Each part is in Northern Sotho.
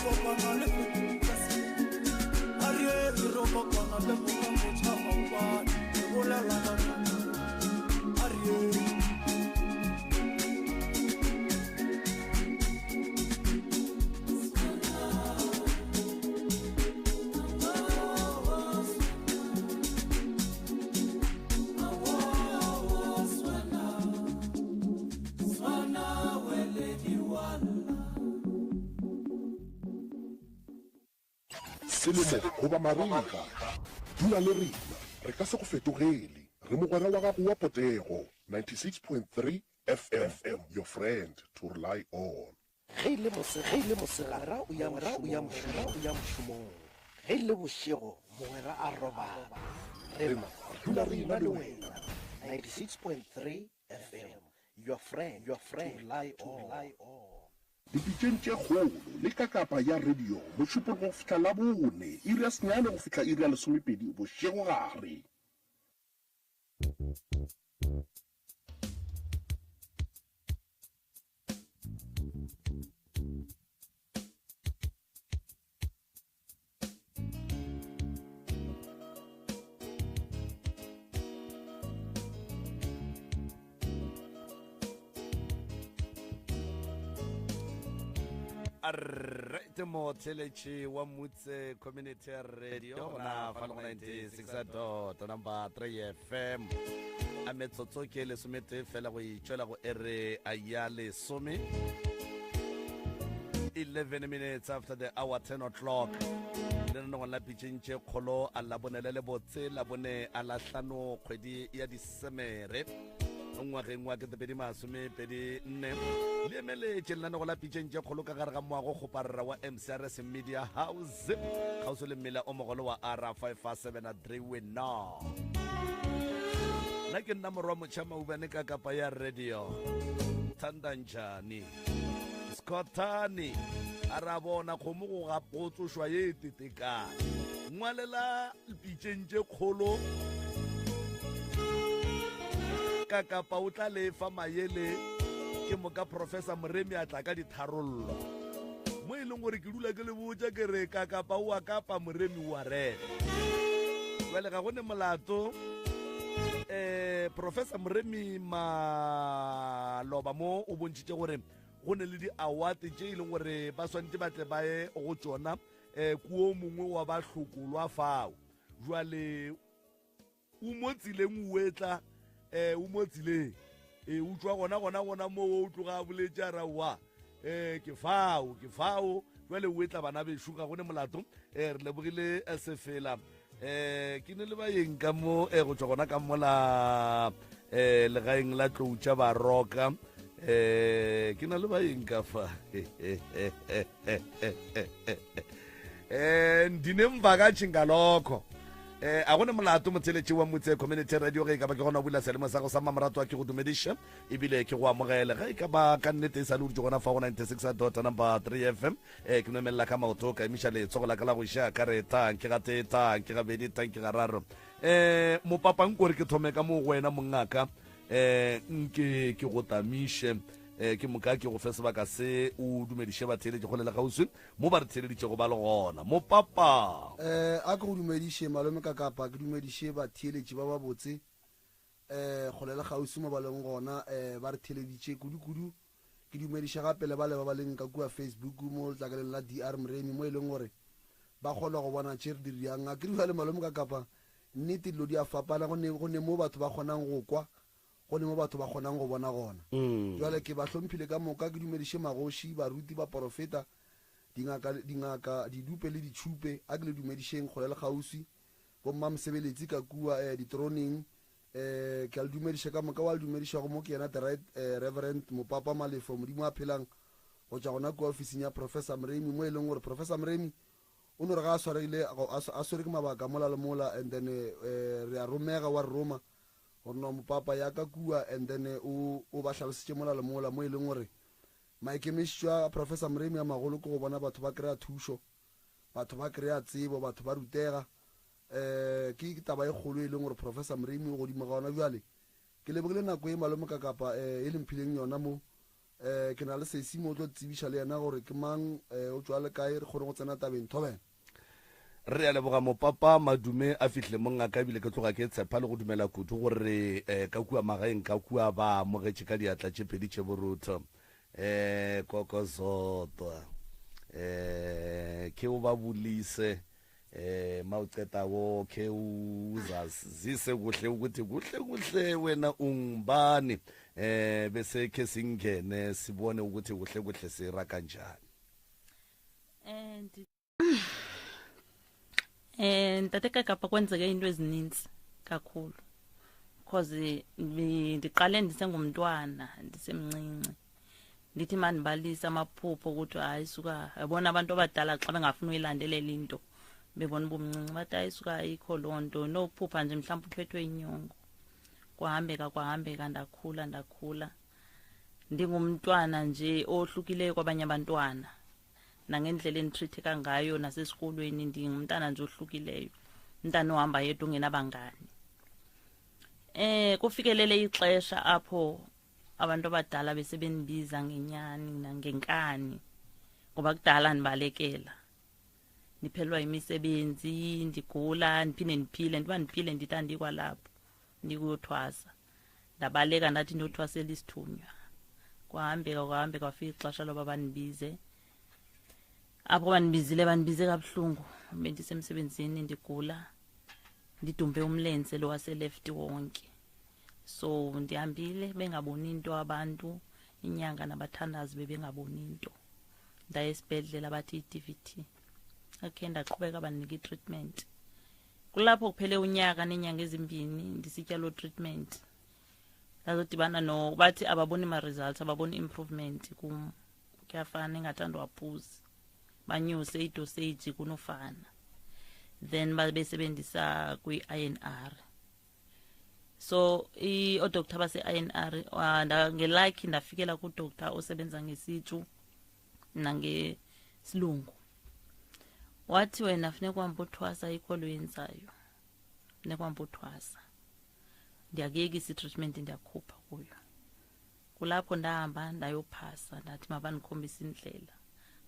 kopana le A re re ro kopana le motšha maobane Re bolela ka A re Selemo goba marega, dula le rena, re ka se go fetogele. Re mogwera wa gago wa potego, 96.3 FM, your friend to rely on. Ge e le mose, ge e le mosegare, o ya mogwera o ya mogwera o ya mošomong. Ge e le bošego, mogwera a robala. Rena re dula re ena le wena. 96.3 FM, your friend, your friend, to rely on. Dipitšeng tše kgolo le kakapa ya radio, Mošupologo go fihla Labone, iri ya senyane go fihla iri ya lesomepedi bošegogare. Alright, motheletši wa Mutse Community Radio gona fa le go 96 dot number 3 FM a metsotso ke lesometee fela go itšwela go ere a ya lesome 11 minutes after the hour 10 o'clock lenanegong la pitšeng tše kgolo a labone le lebotse labone a lahlano kgwedi ya disemere ngwageng wa 2024 le emeletše lenanego la pitšeng tše kgolo ka gare ga moago kgoparara wa mcrs media house kgauswi le mmila o mogolo wa r 557 Drewena. Nna ke nna morwa motšha maubane ka kapa ya radio. Thandantšhane. Scottane. A ra bona kgomo go ga go tsošwa ye e tetekang. Ngwalela pitšeng tše kgolo ka kapa o tla lefa mayele ke moka professor Moremi a tla ka ditharollo. Mo e leng gore ke dula ke le botša ke re ka kapa o a kapa Moremi o a reka. Jwale ga go ne molato eh Professor Moremi maloba mo o bontšhitše gore go ne le di-award tše e leng gore ba swanetše ba tle ba ye go tšona um kuo mongwe wa ba hlokolwa fao jwale O mo tseleng o etla, eh, o mo tseleng. E, o tšwa gona gona gona moo o tloga a boletše a ra wa. Eh, ke fao, ke fao. Jwale o etla bana bešo ga go ne molato. Eh, re lebogile eh, sefela. Eh, ke ne le baeng ka mo eh, go tšwa gona ka mola eh, legaeng la tlou tša baroka. Eh, ke na le baeng ka fa. Eh, ndinemvakatshi ngalokho. Eh, a gone molato motheletši wa Motse Community Radio ge e ka ba ke gona o bula selemo sa go sa mmamoratwa ke go dumediše ebile ke go amogele ge e ka ba ka nnete e sa le o dutše gona fa go 96 dot number 3 FM eh, ke no emelela ka maoto ka emiša letsogo la ka la go iša ka re tanke ga tee tanke gabedi tanke gararo eh mopapa nkore ke thome ka mo go wena mongaka eh nke ke go tamiše eh ke moka ke go fe sebaka se o dumediše batheeletši kgole le kgauswi Mo ba re theeleditšego ba le gona. Mopapa. Eh, a ke go dumediše, Malome Kakapa, ke dumediše batheeletši ba babotse, eh, kgole le kgauswi mo ba leng gona, eh, ba re theeleditše kudu-kudu. Ke dumediše gape le bale ba ba leng ka kua Facebook mo letlakaleng la DR Moremi, mo e leng gore ba kgona go bona tše re di riang. A ke re bjale, Malome Kakapa, nnete dilo di a fapana, go ne, go ne mo batho ba kgonang go kwa, go ne mo batho ba kgonang go bona gona. Jwale ke ba hlomphile ka moka, ke dumediše magoši, baruti, baporofeta, dingaka, dingaka, didupe le ditšhupe. A ke le dumedišeng kgole le kgauswi, bommamosebeletsi ka kua eh, ditroneng. Eh, ke a le dumediša ka moka. Wa le dumedišago mo ke yena The Right eh, Reverend Mopapa Malefo, Modimo a phelang, go tšwa gona kua ofising ya Professor Mremi, mo e leng gore Professor Mremi o no re ga a swaregile, a swere ke mabaka mola le mola, and then eh, re a romega, wa re roma. Gore no mopapa ya ka kua and then o o ba hlalosetše mola le mola mo e leng gore maikemišetšo a Professor Moremi a magolo ke go bona batho ba kry-a thušo, batho ba kry-a tsebo, batho ba rutega. Um ke taba e kgolo e leng gore Professor Moremi o godimo ga ona. Bjale ke lebogile nako e malome Kakapa um e le mphileng yona mo. Um ke na le sesi mo o tlo tsebiša le yena gore ke mang, um o tšwa le kae, re kgone go tsena tabeng. Thobela. Re a leboga mopapa Madume a fihle mongaka ebile ke tloga ke tshepa le go dumela kudu gore um ka kua magaeng ka kua ba amogetše ka diatla tše pedi tše borutho. Um Koko Zodwa um ke o ba bolise um ma o qetako ke o zazise kuhle ukuthi kuhle kuhle wena ungubani um bese khe singene sibone ukuthi kuhle kuhle sira kanjani. And Eh ntate Kakapa kwenzeke into ezininzi kakhulu because ndiqale ndisengumntwana ndisemncinci ndithi mandibalise amaphupho ukuthi hayi suka yabona abantu abadala xa bengafuni uyilandelela into bebona ubumncinci bathi hayi suka ayikho loo nto nokuphupha nje mhlawumbi uphethwe inyongo kwahambeka kwahambeka ndakhula ndakhula ndingumntwana nje ohlukileyo kwabanye abantwana nangendlela enditreatheka ngayo nasesikolweni ndingumntana nje ohlukileyo umntana ohamba yedwa ungenabangani eh kufikelele ixesha apho abantu abadala besebendibiza ngenyani nangenkani ngoba kudala ndibalekela ndiphelelwa imisebenzi ndigula ndiphinde ndiphile ndiba ndiphile ndithi andikwalapho ndikuyothwasa ndabaleka ndathi ndothwasela isithunywa kwahambeka kwahambeka kwafika ixesha loba bandibize apho bandibizile bandibize kabuhlungu bendisemsebenzini ndigula ndidumbe umlenze lo waseleft wonke so ndihambile bengaboni into abantu inyanga nabathandazi bebengaboni into ndaye esibhedlela bathi i-dvt okay ndaqhubeka bandinika i-treatment kulapho kuphele unyaka neenyanga ezimbini ndisitya loo treatment ndazodibana no bathi ababoni ma-results ababoni improvement kum kuyafana ingathanda waphuzi banyuse idosage kunofana then babesebenzisa kwi-i n r so oodoctor base-i n r ngelakhi ndafikela kudoctor osebenza ngesitshu nangesilungu wathi wena funeka uhambe uthwasa ayikho lo yenzayo funeka uhambe uthwasa ndiyakuyekisa i-treatment ndiyakhupha kuyo kulapho ndahamba ndayophasa ndathi mabandikhombise indlela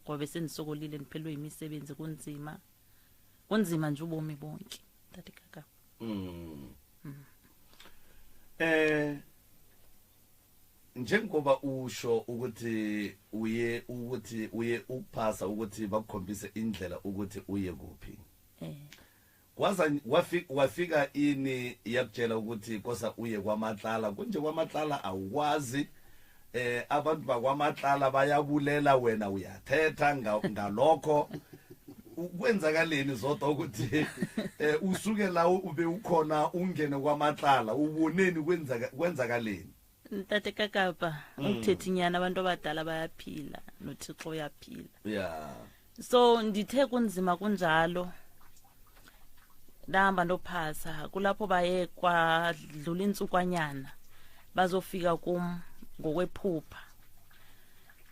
ngoba besendisokolile ndiphelelwe yimisebenzi kunzima kunzima nje ubomi bonke ndathi kaka mm. mm. eh njengoba usho ukuthi uye ukuthi uye ukuphasa ukuthi bakukhombise indlela ukuthi uye kuphi eh kwaza wafika wafika ini yakutshela ukuthi kosa uye kwamatlala kunje kwamatlala awukwazi eh abantu bakwamatlala bayabulela wena uyathetha ngalokho kwenzakaleni zodwa ukuthi eh usuke la ube ukhona ungene kwamatlala uboneni kwenzaka kwenzakaleni ntate kakapa mm. ukuthetha inyana abantu abadala bayaphila nothixo uyaphila yeah so ndithe kunzima kunjalo ndahamba ndophasa kulapho baye kwadlula intsukwanyana bazofika kum ngokwephupha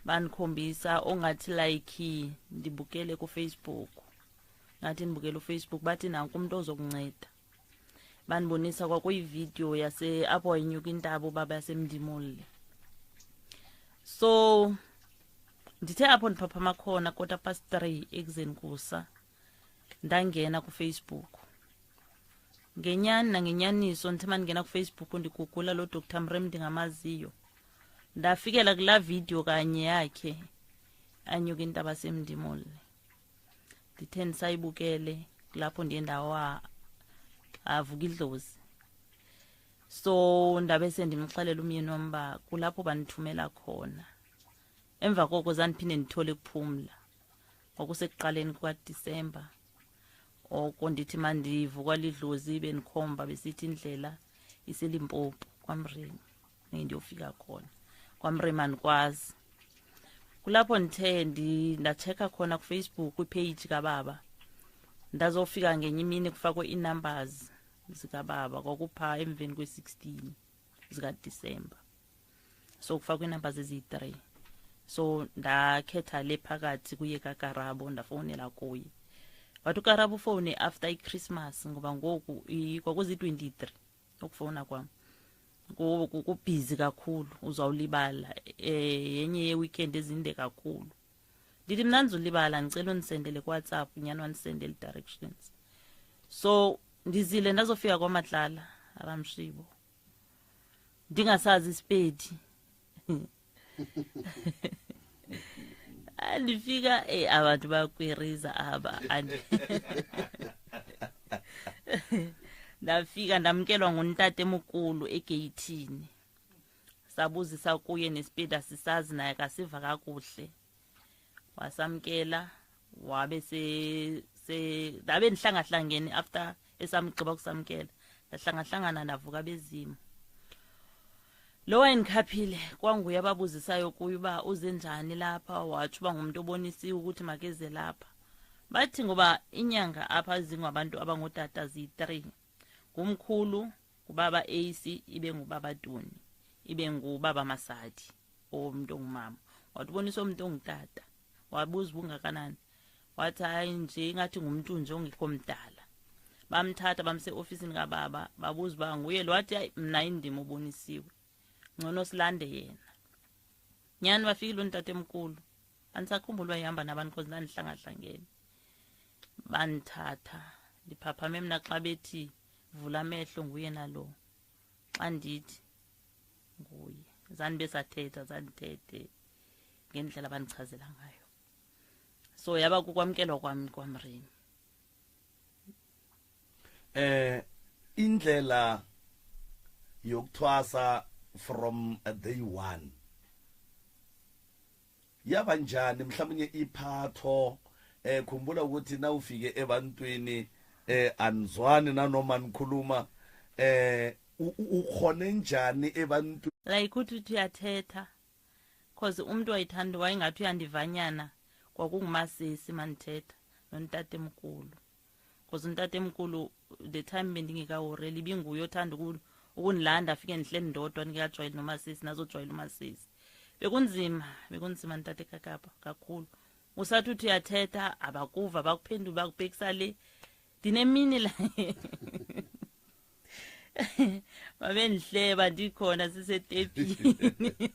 bandikhombisa ongathi like ndibukele kufacebook ngathi ndibukele ufacebook bathi nanku umntu ozokunceda bandibonisa kwakuyividiyo yase apho wayenyuka intaba ubaba yasemndimole so ndithe apho ndiphaphama khona quarter past three ekuzeni kusa ndangena kufacebook ngenyani nangenyaniso ndithe mandingena kufacebook ndigugula lo dr mrem ndingamaziyo ndafikela kulaa video kanye yakhe anyuka intaba semndimole ndithe ndisayibukele kulapho ndiye ndawa avuka idlozi so ndabe sendimxelela umyeni wam uba kulapho bandithumela khona emva koko zandiphinde ndithole kuphumla kwakusekuqaleni kukadisemba oko ndithi mandivukwa lidlozi bendikhomba besithi indlela iselimpopo kwamremi ndiyofika khona kwamremi andikwazi kulapho ndithe ndatshekha khona kufacebook kwipage kababa ndazofika ngenye imini kufakwe ii-numbers zikababa kwakupha emveni kwe-16 zikadisemba so kufakwe ii-numbers eziyi-3 so ndakhetha le phakathi kuye kakarabo ndafowunela kuye wathi ukarabo ufowune after ichristmas ngoba ngoku kwakuzi-23 ukufowuna kwam Kubhizi kakhulu, uzawulibala eh yenye ye-weekend ezinde kakhulu. Ndithi mna ndizulibala, ndicela undisendele kuWhatsApp, nyhani wandisendele directions. So ndizile ndazofika kwaMatlala Ramshibo, ndingasazi isipedi. Andifika eh abantu bayakwiriza aba. Ndafika ndamkelwa nguntate mukulu egeyithini, sabuzisa kuye nesipedi asisazi, naye akasiva kakuhle. Wasamkela wabe se se ndabe ndihlangahlangene after esamgqiba kusamkela, ndahlangahlangana ndavuka bezimo. Lo wayendikhaphile kwanguye ababuzisayo kuye uba uze njani lapha, watsho uba ngumntu obonisiwe ukuthi makeze lapha. Bathi ngoba inyanga apha zingabantu abangootata ziyi-3, ngumkhulu, ngubaba Ace, ibe ngubaba Duni, ibe ngubaba Masadi, omntu ongumama. Wathi ubonisa umntu ongutata, wabuza ubungakanani, wathi hayi nje ingathi ngumntu nje ongekho mdala. Bamthatha bamse ofisini kababa, babuza uba nguye lo, wathi hayi mna indima ubonisiwe, ngcono silande yena. Nyhani bafikile untate emkhulu, andisakhumbula uba ihamba nabantu because ndandihlangahlangene. Bandithatha ndiphaphame mna xa bethi vula amehlo nguye nalo, xa ndithi nguye zandibe sathetha, zandithethe ngendlela abandichazela ngayo. So yaba kukwamkelwa kwami kwaMremi. Indlela yokuthwasa from day one yaba njani? Mhlawumnye iphatho, khumbula ukuthi nawufike ebantwini anizwani nanoma nikhuluma, ukhone njani ebantwini? Like uthi uthi uyathetha cause umuntu wayithanda wayengathi uyandivanyana, kwakungumasisi mandithetha nontatemkhulu, cause untatemkhulu the time bendingekahoreli ibinguye othanda ukundilanda afike ndihleli ndodwa ndingekajwayeli nomasisi, nazojwayela umasisi. Bekunzima, bekunzima ntate Kakapa kakhulu. Usathi uthi uyathetha abakuva, bakuphendula bakubhekisa le. Ndinemini la babendihleba ndikhona sisetepini,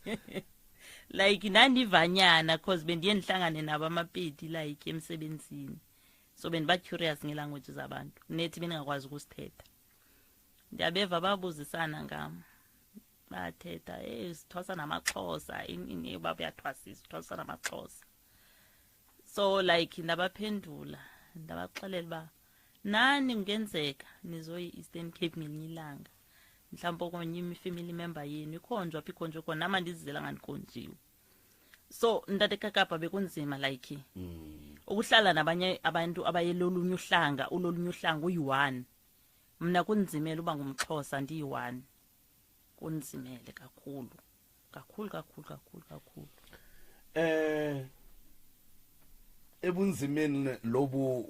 like ndandivanyana cause bendiye ndihlangane nabo amapedi like emsebenzini, so bendiba-curious ngelanguage zabantu, nethi bendingakwazi ukusithetha. Ndiyabeva babuzisana ngam, bathetha hey sithwasa namaXhosa, ini uba uyathwasisa, uthwasa namaXhosa. So like ndabaphendula ndabaxelela uba nani kungenzeka nizoyi-Eastern Cape ngelinye ilanga, mhlawumbi okunye i-family member yenu ikhonjwa apho ikhonjwe khona, nama ndizizela ngandikhonjiwe. So ntate Kakapa bekunzima like ukuhlala nabanye abantu abayelolunye uhlanga, ulolunye uhlanga uyi-one. Mna kunzimele uba ngumXhosa ndiyi-one, kunzimele kakhulu kakhulu kakhulu kakhulu kakhulu. Ebunzimeni lobu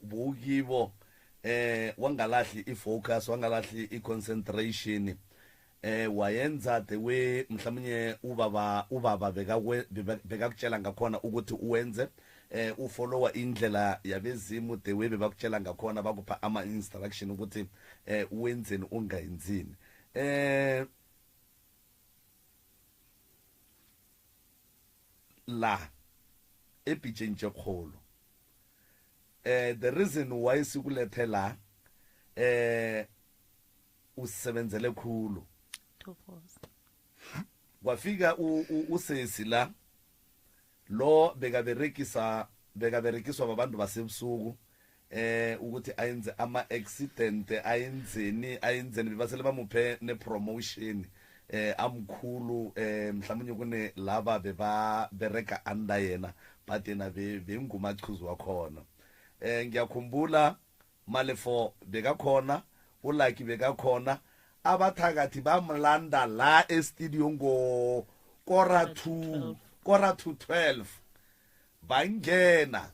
bukibo, wangalahli ifocus, wangalahli iconcentration, wayenza the way mhlawumnye ubaba bekakutshela ngakhona ukuthi uwenze, ufollowa indlela yabezimu the way bebakutshela ngakhona, bakupha ama instruction ukuthi uwenzeni ungayenzini. La ebhitsheng tše kgolo, the reason why sikulethe la, usebenzele khulu. Thokoza. Kwafika usesi la, lo bekaberekisa, bekaberekiswa babantu basebusuku ukuthi ayenze ama accident, ayenzeni ayenzeni, bebasele bamuphe ne promotion, amkhulu, mhlawumnye kune laba beba bereka under yena, but yena bengumachuzu wakhona. Ngiyakhumbula Malefo bekakhona, uLucky bekakhona, abathakathi bamlanda la e-studio ngo 11:45, bangena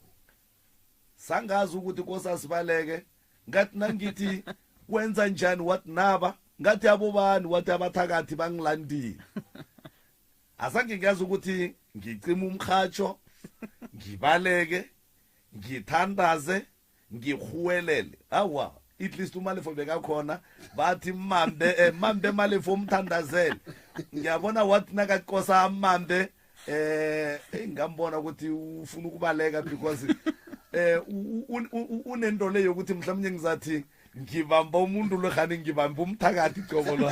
sangazi ukuthi kosasibaleke. Ngathi nangithi kwenza njani, wathi naba, ngathi abobani, wathi abathakathi bangilandile. Azange ngiyazi ukuthi ngicima umkhatsho, ngibaleke, ngithandaze, ngikhuwelele, awa. At least uMalefo bekakhona bathi mambe eh, mambe Malefo umthandazele. Ngiyabona wathi nakakosa mambe eh engambona ukuthi ufuna ukubaleka because eh unento le yokuthi mhlawumnye ngizathi ngibamba umuntu lo khani ngibamba umthakathi qobo lo.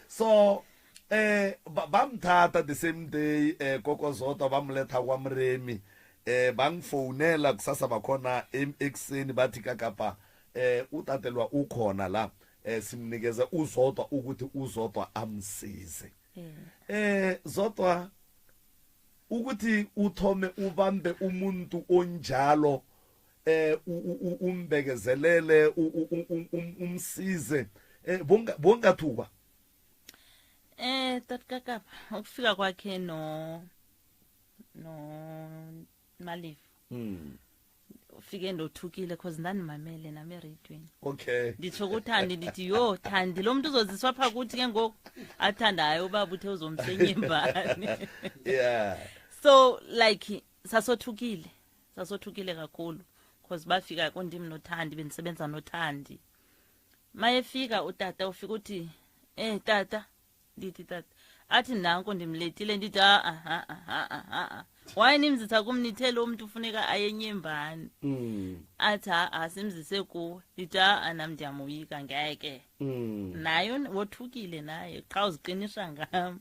So eh bamthatha the same day eh kokozodwa bamletha kwaMremi, eh bangifonela kusasa bakhona ekuseni bathi kakapa eh utatelwa ukhona la, eh simnikeze uZodwa ukuthi uZodwa amsize. Eh Zodwa, ukuthi uthome ubambe umuntu onjalo, eh umbekezelele, umsize, eh bongathuka? Eh tatkakapa, ukufika kwakhe no Malifu, ufike ndothukile cause ndandimamele nami ereyidweni. Nditsho kuThandi, ndithi, "Yho Thandi, lo muntu uzoziswa phaa kuthi ke ngoku." Athandayo ubaba uthe uzomsenyembani. So like sasothukile, sasothukile kakhulu cause bafika kundim noThandi, bendisebenza noThandi. Mayefika utata, ufika uthi, "Eh tata." Ndithi, "Tata." Athi, "Nanko ndimletile." Ndithi, "A a a a a, why nimzisa kum? Nithe lo mntu ufuneka ayenyembani." Athi, "Ha, simzise kuwe." Ndithi, "A, nam ndiyamoyika, ngeke." Naye wothukile naye, qha uziqinisa ngam.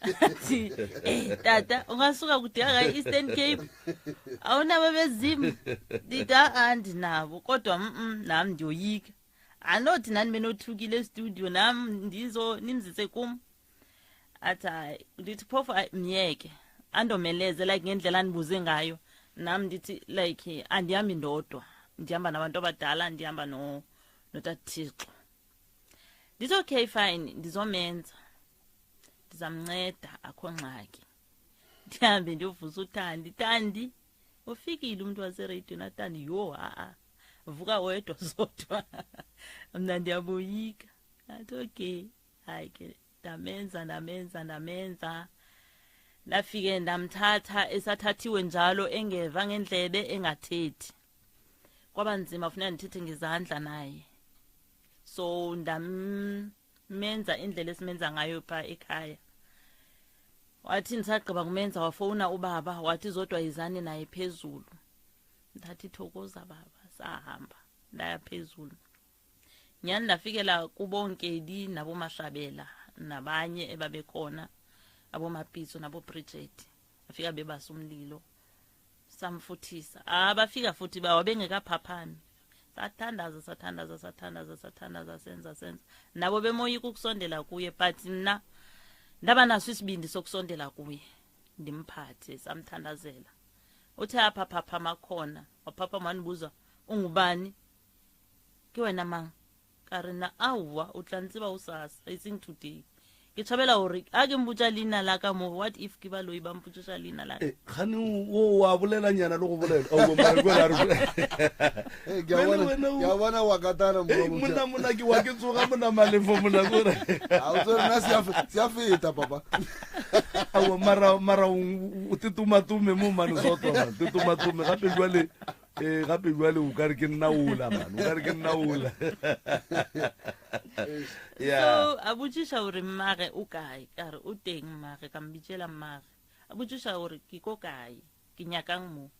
Athi, "Eh tata, ungasuka kude ka Eastern Cape, awunabo bezimu?" Ndithi, "A, ndinabo, kodwa nam ndiyoyika. Anothi nani benothukile estudio, nam ndizo nimzise kum." Athi, "Hayi." Ndithi, "Phofu myeke andomeleze like ngendlela andibuze ngayo nam." Ndithi like andihambi ndodwa, ndihamba nabantu abadala, ndihamba no notata Thixo. Ndithi, "Okay, fine, ndizomenza, ndizamnceda, akho ngxaki." Ndihambe ndiyovusa uThandi. "Thandi, ufikile umuntu wasereyidweni." Athandi, "Yho, ha-a, vuka wedwa Zodwa, mna ndiyaboyika." Athi, "Okay." Hayi ke, ndamenza, ndamenza, ndamenza. Ndafike ndamthatha esathathiwe njalo, engeva ngendlebe, engathethi. Kwaba nzima, funeka ndithethe ngezandla naye. So ndamenza indlela esimenza ngayo phaa ekhaya. Wathi ndisagqiba kumenza, wafowuna ubaba wathi, "Zodwa, yizani naye phezulu." Ndathi, "Thokoza baba." Sahamba, ndaya phezulu nyhani, ndafikela kubonkeli nabomashabela nabanye ebabekhona, abomapitso nabobridget. Afika bebasa umlilo, samfuthisa. Ah, bafika futhi bawa bengekaphaphami. Sathandaza, sathandaza, sathandaza, sathandaza, senza, senza nabo bemoyika ukusondela kuye, but mna ndaba naso isibindi sokusondela kuye, ndimphathe. Samthandazela. Uthe apha phaphama khona, waphaphama, wandibuza, "Ungubani ke wena mang?" Ka re, "Na aowa, o tla ntseba o sasa, e seng today." Ke tšhabela gore a ke mpotša leina la ka mo, what if ke baloi ba mpotšiša leina la ka? Eh, gane o wa bolelanyana le go bolela. Aowa, mara kwela a re- Eh, ke a Wena- bona- wena o- ke a bona wa katana. Ei, monna, monna, ke wa ke tsoga monna Malefo monna kore. Rena se a feta, papa. Aowa, mara o tetomatume mo mane Zodwa man, tetomatume gape jwale, eh gape jwale o kare ke nna ola man, o kare ke nna ola, yeah. So a botšiša gore mmage o kae. Ka re o teng mmage, ka mbitšela mmage. A botšiša gore ke ko kae, ke nyakang mo.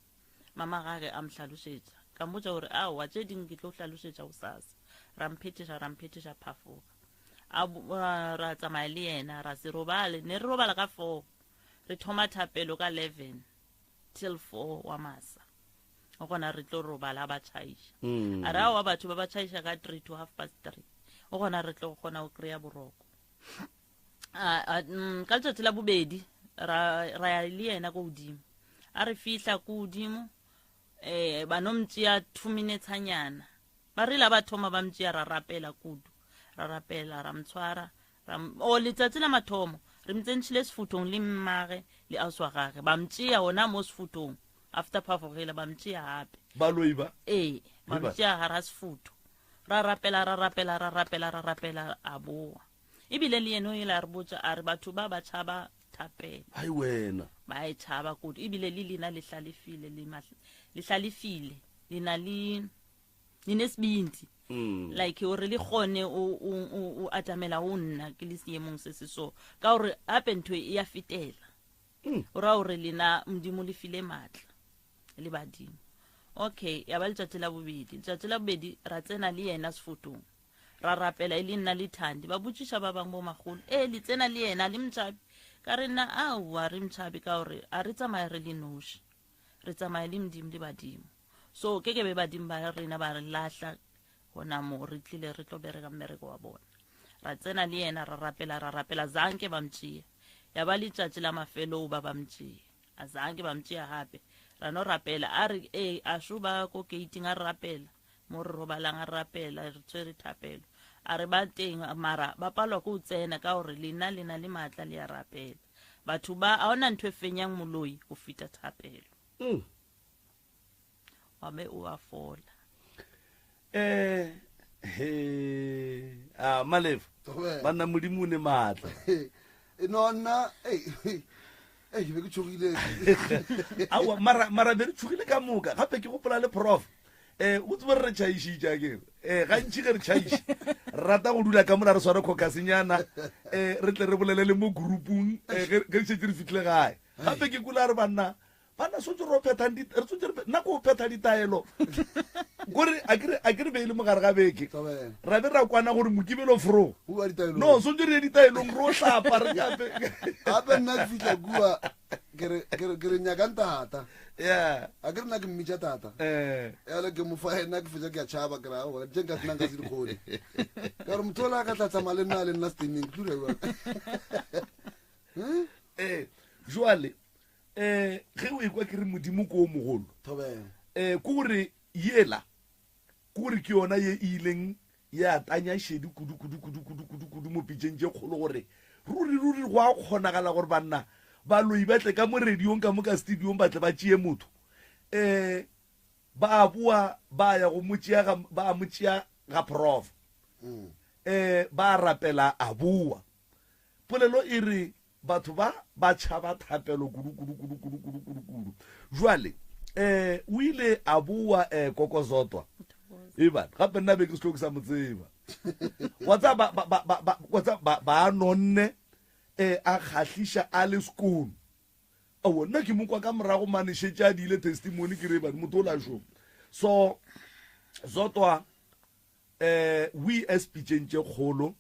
Mama gage a mohlalošetša. Ka mmotša gore aowa, tše dingwe ke tlo hlalošetša gosasa. Ra mphethiša, ra mphethiša, phafoga. Ra tsamaya le yena, ra se robale. Ne re robala ka 4, re thoma thapelo ka 11 till 4 wa masa, o gona re tlo robala. Ba tšhaiša. A re aowa, batho ba ba tšhaiša ka 3 to half past 3, o gona re tlo kgona go kry-a boroko. Ka letšatši la bobedi ra ya le yena ko godimo. A re fihla ko godimo, ba no mtšea 2 minutes hanyana. Ba rile ba thoma ba mtšea, ra rapela kudu, ra rapela, ra mtshwara. O letsatsi la mathomo re mtsentšhile sefuthong le mmage le ausi wa gage. Ba mtšea ona mo sefuthong. After phafogela, ba mtšea gape. Baloi ba? Ee, ba Heba. mtšea gara sefutho. Ra rapela, ra rapela, ra rapela, ra rapela, a boa. Ebile le yena o ile a re botša, a re batho ba ba tšhaba thapelo. Hai wena. Ba e tšhaba kudu. Ebile le lena le hlalefile, le hlalefile, le na le Ninesibindi. Like gore le kgone o atamela go nna ke le seemong se se so. Ka gore gape ntho e ya fetela. O ra gore lena Modimo le file maatla le badimo. Okay, ya ba letšatši la bobedi. Letšatši la bobedi ra tsena le yena sefotong. Ra rapela e le nna le Thandi. Ba botšiša ba bangwe bo magolo, ee le tsena le yena le mtšhabe? Ka re nna aowa re mtšhabe ka gore a re tsamaye re le noši. Re tsamaya le Modimo le badimo. So ke ke be badimo ba rena ba re lahla gona mo re tlile re tlo bereka mmereko wa bona. Ra tsena le yena ra rapela ra rapela zanke ba mtšea. Ya ba letšatši la mafelo ba ba mtšea. A zanke ba mtšea gape. Ra no rapela a re ee a šo ba ko gating a re rapela mo re robalang a re rapela re tshwere thapelo. A re ba teng mara ba palwa ke go tsena ka gore lena le na le maatla le a rapela. Batho ba a ona ntho e fenyang moloi go feta thapelo. Wa be o a fola. Eh he a Malefo. Banna Modimo o ne maatla. No nna ei ei be ke tshogile. Aowa mara mara be re tshogile ka moka gape ke gopola le prof eh o tsebe re tšhaišitše a kere eh gantši ge re tšhaiše re rata go dula ka mola re sware khokasenyana eh re tle re bolele le mo groupung eh ge re šetše re fitlhile gae gape ke kula re banna Banna swantse re phethang di re swantse re nna ko phetha ditaelo kore a ke a ke re be le mogare ga beke ra be ra kwana gore mokibelo fro no swantse re ye ditaelong ro hlapa re gape gape nna ke fihla kua ke re ke re nyakang tata yeah a ke re nna ke mmitša tata eh yalo ke mo fa ena ke fetša ke a tšhaba ke ra gore tše nka nna nka se di kgone ka gore motho ola ka tla tsamaya le nna le nna standing ke tlure eh jwale um ge o ekwa ke re modimo ko o mogolo um ke gore yela ke gore ke yona ye e ileng ya tanya šedi kudu kudu kudu kudu kudu kudu mo pitšeng tše kgolo gore ruri ruri go a kgonagala gore banna baloi ba tle ka mo radiong ka mo ka studiong ba tle ba tšee motho um ba boa ba ya go mo tšea ba mo tšea ga prof um ba rapela a boa polelo e re Batho ba ba tšhaba thapelo kudu, kudu, kudu, kudu, kudu, kudu, kudu. Jwale, eh, o ile a boa, eh, Koko Zodwa. Eban, gape nna be ke sehlo ke sa mo tseba. Wa tseba, ba, ba, ba, ba, ba, wa tseba, ba, ba nonne, eh, a kgahliša a le skoon. Aowa, nna ke mo kwa ka morago mane šetše a diile testimony, ke re, Eban, motho o la šoma. So, Zodwa, Eh, we as Pitšeng tše kgolo,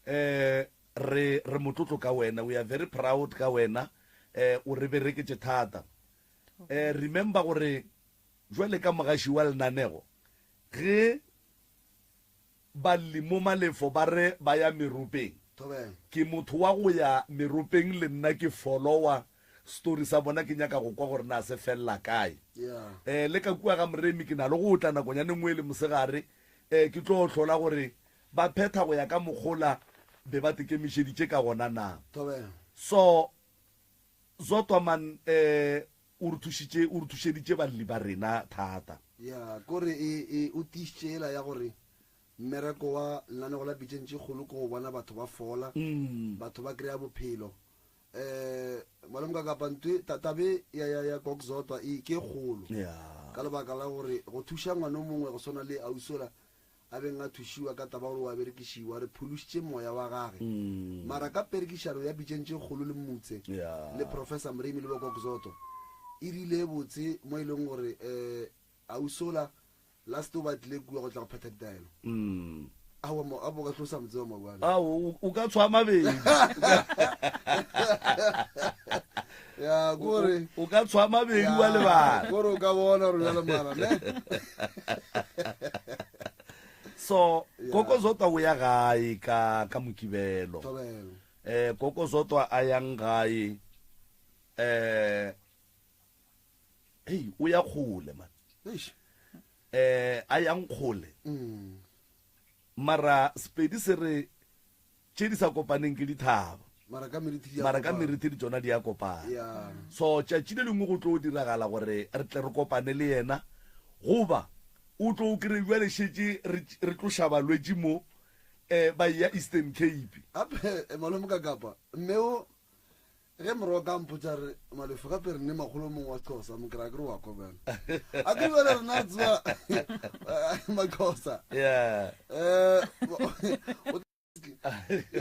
eh, re, re motlotlo ka wena. We are very proud ka wena. Eh, o re bereketše thata. Eh, remember gore jwale ka mogaši wa lenanego, ge balli mo Malefo ba re ba ya meropeng, ke motho wa go ya meropeng le nna ke follower story sa bona ke nyaka go kwa gore na se felela kae. Eh, le ka kua ga Moremi ke na le go tla nakonyana e nngwe e le mosegare, eh, ke tlo hlola gore ba phetha go ya ka mokgola be ba tekemišeditše ka gona na. So, Zodwa man, eh, o re thušitše, o re thušeditše balli ba rena thata. Ya, kore e, e, o tiišitše yela ya gore mmereko wa lenanego la Pitšeng tše Kgolo ke go bona batho ba fola, batho ba kry-a bophelo. Eh, malome ka kapa ntwe tabe ya ya ya Gok Zodwa e ke kgolo. Yeah. Ka lebaka la gore go thuša ngwana o mongwe go swana le ausola a beng a thušiwa ka taba gore wa berekišiwa re phološitše moya wa gage. Mm. Mara ka perekišano ya pitšeng tše kgolo le Mmutse yeah. le Professor Mremi le bo Gok Zodwa e rile botse mo e leng gore eh ausola Last o batlile kua go tla go phetha ditaelo. Mm. Aowa mo apo ka tlosa motse wa mabana. Ao o ka tshwa mabedi. Ya gore o ka tshwa mabedi wa lebala. Gore o ka bona gore jale mara ne. So Koko Zodwa o ya gae ka ka Mokibelo. Thobela. Eh Koko Zodwa a yang gae eh Hei, o ya kgole man. Eish. Eh, a yang kgole. Mm. Mara Sepedi se re tše di sa kopaneng ke dithaba. Mara ka meriti di a Mara ka kopana. meriti di tšona di a kopana. Yeah. So tšatši le lengwe go tlo diragala gore re tle re kopane le yena goba o tlo o kry bjale šetše re re tloša balwetši mo eh ba eya Eastern Cape. Gape eh, malome ka kapa mme o. Ge moroka a mpotša re Malefo gape re ne makgolo mongwe wa Xhosa mo kry-a ke re wa kwa bjang a ke bjale rena re tseba Maxhosa yeah eh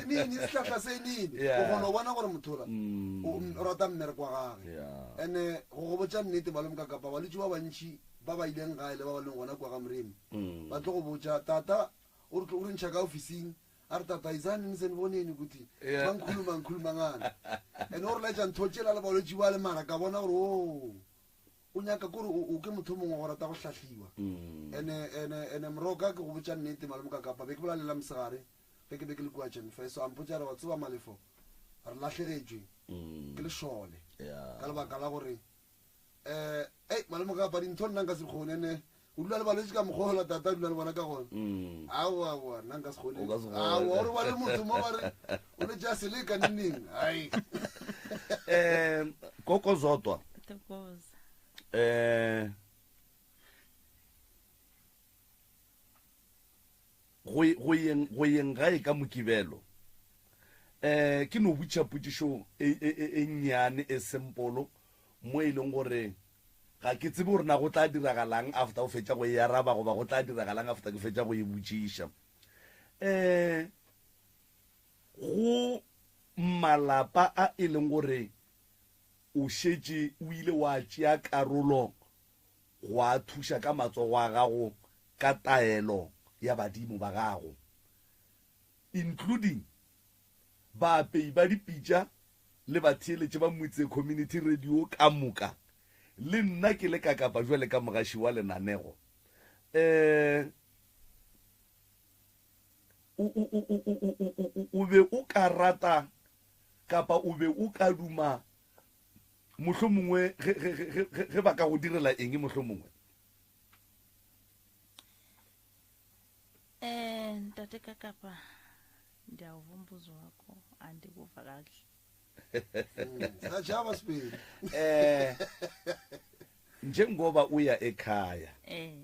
nini sehlahla se nini Yeah. o kgona go bona gore mothola Mm. o o rata mmereko wa gage Yeah. ande go go botša nnete malome ka kapa balwetši ba bantši ba ba ileng gae le ba ba leng gona kua ga moremi Mm. ba tlo go botša tata o re tlo- o re ntšha ka officing a re tata izani niseniboneni ukuthi Yeah. mangikhuluma ngikhuluma ngani and o re laetša ntho tšela le balwetši ba le mara ka bona gore o o nyaka kore o o ke motho o mongwe wa go rata go hlahliwa Mm. ene ene ene moroka ke go botša nnete malome ka kapa be ke bola lela mosegare ge ke be ke le kua jenfe so a mpotša re wa tseba malefo re lahlegetšwe Mm. ke lešole Yeah. ka lebaka la gore um ei malome ka kapa dintho nna nka se kgone ene o dula le balwetši ka mokgola tata a dula le bona ka gona Mm. aowa aowa nna nka se kgone O ka se kgone. aowa ore ba le motho mo ba re o le tša seleka neneng ai Eh koko zodwa Thokoza. eh go go yeng go yeng gae ka mokibelo eh ke no butša potšišo e e e- e nnyane e sempolo mo e leng gore ga ke tsebe gore na go tla diragalang after o fetša go e araba goba go tla diragalang after ke fetša go e botšiša um go malapa a e leng gore o šetše o ile wa tšea karolo go a thuša ka matsogo a gago ka taelo ya badimo ba gago including baapei ba dipitša le batheeletši ba Motse Community Radio ka moka, le nna ke le Kakapa bjale ka mogaši wa lenanego. Um o, o, o, o, o, o, o, o, o be o ka rata kapa o be o ka duma mohlomongwe ge, ge, ge, ge, ge ba ka go direla eng mohlomongwe? Eh ntate Kakapa ndiyawuva umbuzo wakho andikuva kakuhle. Sajaba sibili. Eh njengoba uya ekhaya Eh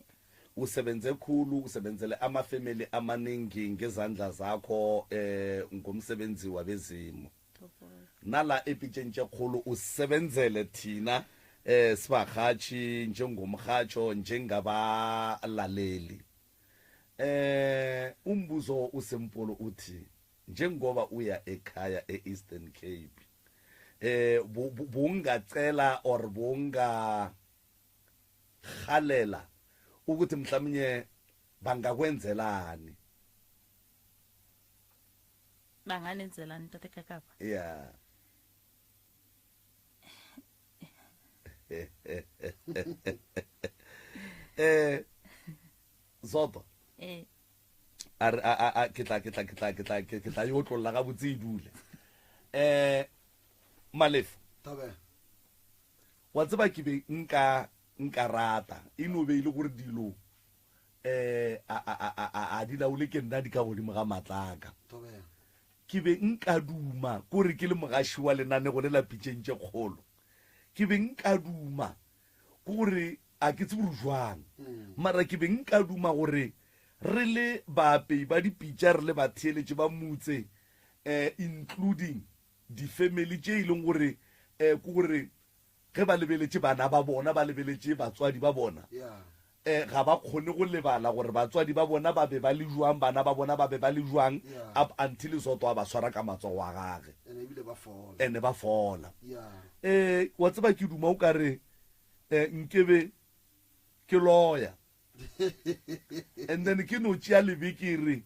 usebenze khulu usebenzele amafamily amaningi ngezandla zakho eh ngomsebenzi wabezimu thokoza. nala epitšeng tše kgolo o sebenzele thina eh sibarhatshi njengomrhatsho njengabalaleli eh umbuzo usempolo uthi njengoba uya ekhaya e-Eastern Cape eh bungacela or bunga khalela ukuthi mhlawumnye bangakwenzelani Banganenzelani ntate Kakapa? yeah eh Zodwa Eh a re a a ke tla ke tla ke tla ke tla ke tla yo tlolla ga botse e dule eh Malefo Tabe. wa tseba ke be nka nka rata e no be e le gore dilo eh a a a a a di laole ke nna di ka godimo ga matlaka Tabe. ke be nka duma kore ke le mogaši wa lenanego le la pitšeng tše kgolo ke be nka duma ke gore a ke tsebe gore jwang mara ke be nka duma gore re le baapei ba dipitša re le batheeletši ba motse um including di-family tše e leng gore um ke gore ge ba lebeletše bana ba bona ba lebeletše batswadi ba bona Yeah. um ga ba kgone go lebala gore batswadi ba bona ba be ba le jwang bana ba bona ba be ba le jwang Yeah. up until Zodwa a ba swara ka matsogo a gage Ene ebile ba fola. ene ba fola Yeah. um wa tseba ke duma o ka re um nkebe ke loya and then ke no tšea lebekere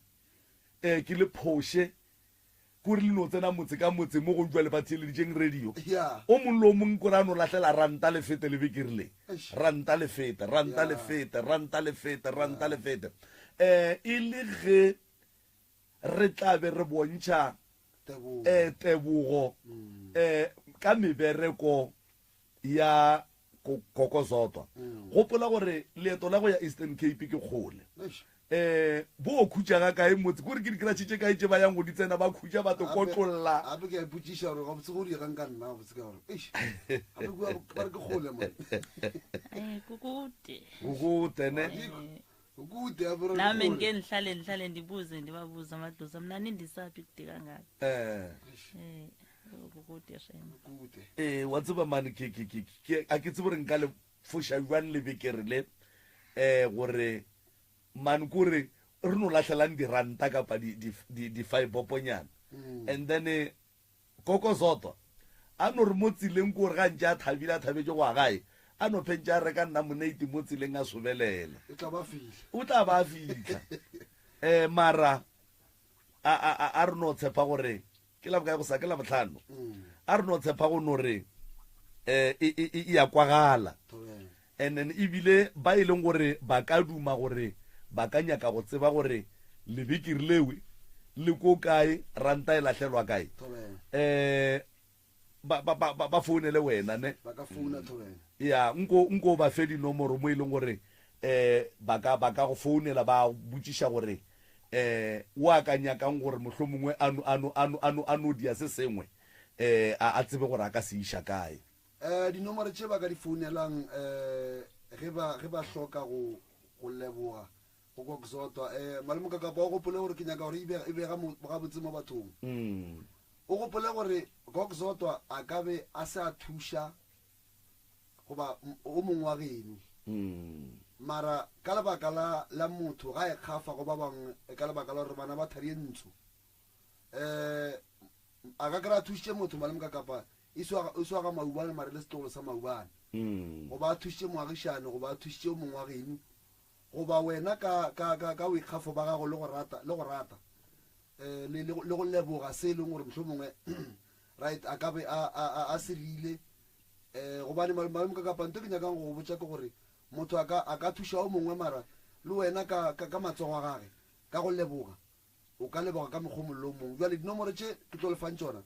um ke le phoše kore le no tsena motse ka motse mo go jwa le ba theeleditšeng radio Yeah. o mongwe le o mongwe kore a no lahlela ranta le fete lebekere le Eish. ranta le fete ranta le Yeah. fete ranta le fete ranta le fete um e le ge re tla be re bontšha Tebogo. um tebogo um ka mebereko ya Koko Zodwa gopola gore leeto la go ya Eastern Cape ke kgole Eish. um bo khutša ga kae motse kore ke dikratšhe tše kae tše ba yang go di tsena ba khutša ba to Gape- kotlolla gape ke a ipotšiša gore gabotse go diegang ka nna gabotse ka gore eish gape kua ba re ke kgole man Eh kukude. kukude ne Eh kude gape re nami kgole. ngike ndihlale ndihlale ndibuze ndibabuze amadlozi mna nindisaphi kude kangaka um Eh. Bokude shame. Bokude. Ee, wa tseba mane ke ke ke ke a ke tsebe gore nka le foša bjang lebekere le um gore mane kore re no lahlelang diranta kapa di di di di fiboponyana and then eh, Koko Zodwa a no re mo tseleng kore ga ntše a thabile a thabetše go ya gae a no phentše a reka nnamoneiti mo tseleng a sobelela. O tla ba fihla. O tla ba fihla. Eh mara a a a a re no tshepa gore ke la bokae go sa ke la bohlano. A re no tshepa go no re eh e e e ya kwagala. And then ebile ba e leng gore ba ka duma gore ba ka nyaka go tseba gore lebekiri lewe le ko kae, ranta e lahlelwa kae, um ba, ba, ba, ba, ba founele wena, ne? Ba ka founa, Thobela. Ya, nko, nko o ba fe dinomoro mo e leng gore um ba ka, ba ka go founela ba botšiša gore um o a ka nyakang gore mohlomongwe a no, a no, a no, a no, a no dia se sengwe um a, a tsebe gore a ka se iša kae. Eh, dinomoro tše ba ka di founelang eh, ge ba, ge ba hloka go, go leboga go kwa Xotwa. Eh, Malome Kakapa, o gopole gore ke nyaka gore e be, e be ga mo, gabotse mo bathong. Mm. O gopole gore Gok Zotwa a ka be a se a thuša goba o mongwe wa geno. Mm. Mara ka lebaka la, la motho ga e kgafa go ba bangwe, ka lebaka la gore bana ba thari e ntsho. Eh, a ka kry-a thušitše motho Malome Kakapa e swa, e swa ga Maubane mare le setlogolo sa Maubane. Mm. Goba a thušitše moagišane, goba a thušitše o mongwe wa geno, goba wena ka, ka, ka, ka boikgafo ba gago le go rata, le go rata, eh, le, le, le go leboga se e leng gore mohlomongwe, right, a ka be a, a, a, a se rile. Eh, gobane Malome, Malome Kakapa, nto ke nyakang go go botša ke gore motho a ka, a ka thuša o mongwe mara le wena ka, ka, ka matsogo a gage, ka go leboga. O ka leboga ka mokgwa o mongwe le o mongwe. Bjale dinomoro tše ke tlo le fang tšona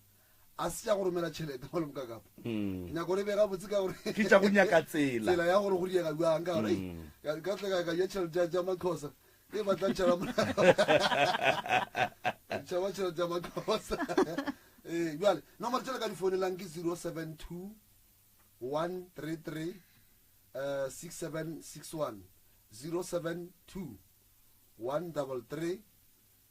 a se tša go romela tšhelete, malome Kakapa. Ke nyaka gore e be gabotse ka gore Ke tša go nyaka tsela. Tsela ya gore go diega bjang ka gore, ei, ka, ka tle ka, ka ja tšhelete tša, tša Maxhosa. E ba tla ntšhaba ntšhaba tšhelete tša Maxhosa. Ee, bjale nomoro tše le ka di founelang ke 072 133 6761, 072 133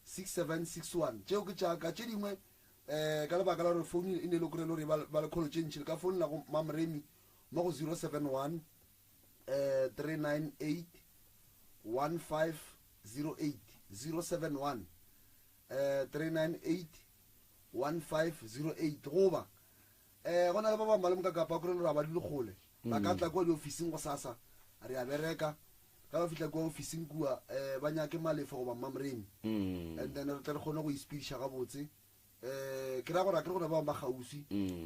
6761. Tšeo ke tša ka. Tše dingwe um ka lebaka la gore founu e ne e le kore e le gore ba, ba le kholo tše ntši, le ka founela go Mamremi mo go 071 um 398 1508, 071 um 398 1508. Goba um go na le ba bangwe ba le mokakapa kore le gore ga ba dule kgole, ba ka tla kua diofising gosasa, re a bereka. Ge ba fihla kua ofising kua, um ba nyake Malefo goba Mmamoremi, and then re tle re kgone go ispediša gabotse. Um ke ra gore a ke re gona ba bangwe ba kgauswi,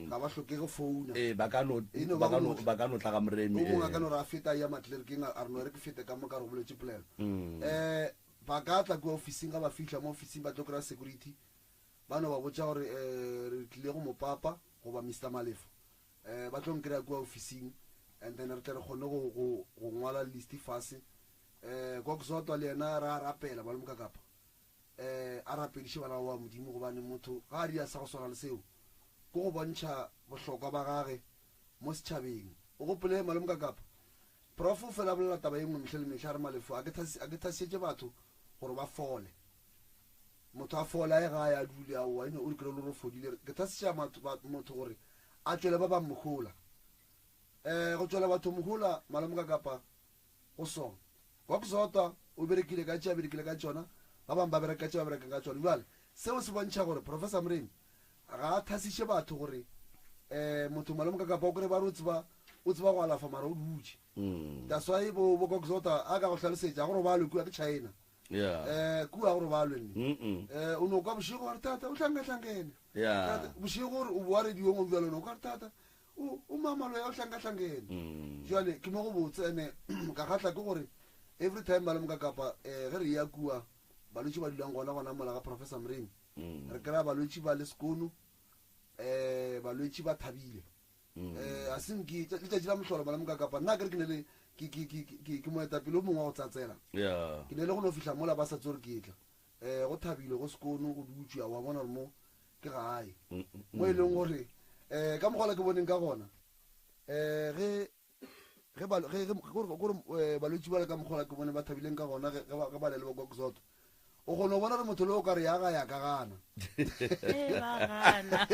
ga ba hloke go founa. Ee, ba ka no, E no ba ba ka no, go ba ka no tla ga Moremi, O mongwe a ee. ka no re a feta a eya matlerekeng, a re no re ke fete ka mo ka re go boletše polelo. Um ba ka tla kua ofising, ge ba fihla mo ofising ba tlo kry-a security, ba no ba botša gore um re tlile go mopapa goba Mister Malefo. Eh, ba tlo nkry-a kua ofising and then re tle re kgone go, go, go ngwala list fase. Eh, Gok Zotwa le yena ra rapela ba le mokakapa. Eh, a rapediše bana ba Modimo gobane motho ga a dira sa go swana le seo ke go bontšha bohlokwa ba gage mo setšhabeng. O gopole malome Kakapa, Prof o fela a bolela taba ye nngwe mehla le mehla a re Malefo a ke thasi, a ke thasišetše batho gore ba fole. Motho a fole a ye gae a dule aowa eno o re kry-e le gore o fodile. Ke thasiša motho gore a tšwele ba bang mohola. Um go tšwela batho mohola malome Kakapa go sona. Gok Zotwa o berekile ka tše a berekile ka tšona, ba bang ba bereka ka tše ba berekang ka tšona. Bjale seo se bontšha gore Professor Moremi ga a thasiše batho gore um motho malome Kakapa o kry-e ba re o tseba, o tseba go alafa mara o dutše. That's why bo, bo Gok Zotwa a ka go hlalosetša go robalwe kua ke China. Yeah. Eh, kua go robalwe nne. Mm-mm. Eh, o no kwa bošego wa re tata o hlangahlangene. Yeah. Tata, bošego gore o boa radiong o bjalo no kwa re tata o, o mamalo ya o hlangahlangene. Jwale ke mo go botse ene ka kgatla ke gore every time malome Kakapa eh, ge re ya kua balwetši ba dulang gona gona mola ga Professor Moremi. Re kry-a balwetši ba le sekono, eh, balwetši ba thabile. Eh, a se nke letšatši la mohlolo malome Kakapa nna ke re ke ne le ke, ke, ke, ke, ke moetapele o mongwe wa go tsatsela. Yeah. Ke ne le go no fihla mola ba sa tsore ke tla. Eh, go thabile go sekono go dutšwe wa bona gore mo ke gae. Mo e leng gore eh ka mokgwa le ke boneng ka gona eh ge ge ba ge ge gore gore eh, balwetši ba le ka mokgwa le ke bone ba thabileng ka gona ge ge ba ge ba le le ba Gok Zotwa. O kgona go bona gore motho le o ka re ya ga ya ka gana. Ee, ba gana.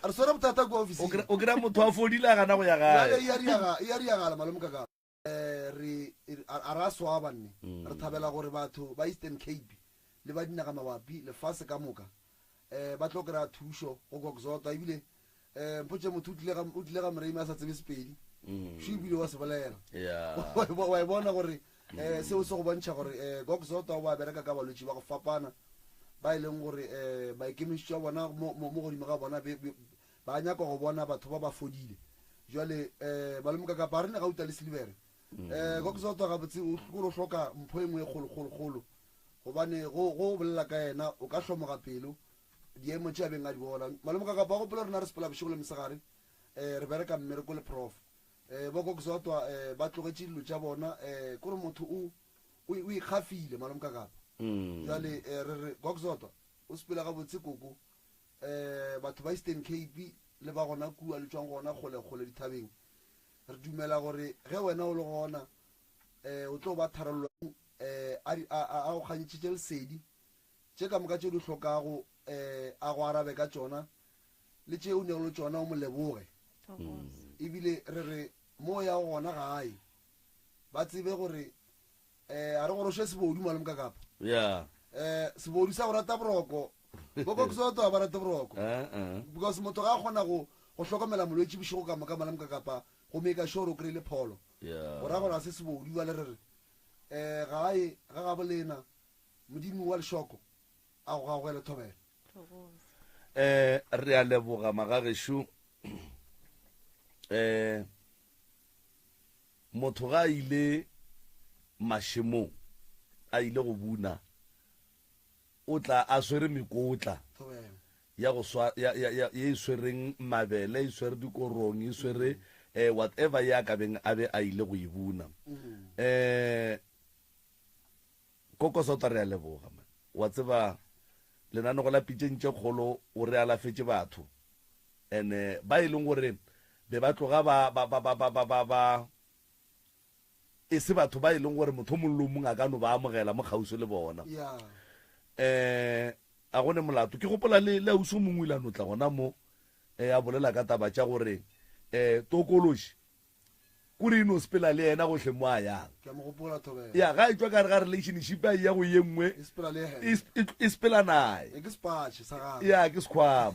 Re swere bothata kua ofising. O kry-a motho a fodile a gana go ya Bjale gae. e a riaga- e a riagala malome Kakapa. Eh, re a ra swaba nne. Re thabela gore batho ba Eastern Cape le ba dinaga mabapi lefase ka moka um ba tlo kry-a thušo go Kokzota ebile um mpotše motho o tlile ga o tlile ga Moremi a sa tsebe Sepedi šo ebile wa se bolela wa e bona gore um seo se go bontšha gore um Kokzota o a bereka ka balwetši ba go fapana ba e leng gore um maikemišetšo a bona mo godimo ga bona ba nyaka go bona batho ba ba fodile jwale um malome Kakapa a re ne gauta le silivere um Kokzota gabotse o o hloka mpho e nngwe e kgolokgolokgolo gobane go go bolela ka yena o ka hlomoga pelo diemo tše a beng a di bona. Malome Kakapa gopola rena re sepela bošego le mosegare um re bereka mmereko le prof. Um bo Kokzotwa um ba tlogetše dilo tša bona um kore motho o o o ikgafile Malome Kakapa. Jwale um re re Kokzotwa o sepela gabotse koko um batho ba Eastern Cape le ba gona kua le tšwang gona kgole kgole dithabeng re dumela gore ge wena o le gona um o tlo ba tharollo um a a a go kgantšhitše lesedi Tše ka moka tše o di hlokago a go arabe ka tšona, le tše o nyakego tšona o mo leboge. Ebile re re mo o yago gona gae ba tsebe gore um a re goroše sebodu malome ka kapa. Yeah. Um sebodu sa go rata boroko. Bo Koksoto ga ba rate boroko. Because motho ga a kgona go go hlokomela molwetši bošego ka moka malome ka kapa go make sure o kry-ile pholo. Yeah. Go ra gore ga se sebodu bjale re re um gae ga gabo lena Modimo wa lešoko a go gagogele thobela. Eh re a leboga magagešo eh motho ga a ile mašemong a ile go buna o tla a swere mekotla ya go swa ya ya ya ye e swereng mabele e swere dikorong e swere eh whatever ya ka beng a be a ile go e buna eh Koko Sota re a leboga man. Wa tseba lenanego la pitšeng tše kgolo o re alafetše batho and ba e leng gore be ba tloga ba ba ba ba ba ba ba ba e se batho ba e leng gore motho o mongwe le o mongwe a ka no ba amogela mo kgauswi le bona. Yeah. Eh a go ne molato. Ke gopola le le ausi o mongwe o ile a no tla gona mo eh a bolela ka taba tša gore eh tokološi Kore e no sepela le yena gohle mo a yang. Ke a mo gopola, Thobela. Ya, ga e tšwa ka gare ga relationship a eya go ye nngwe, E sepela le yena. e, e, e sepela naye. E ke sepatšhe sa gagwe. Ya, ke sekhwama.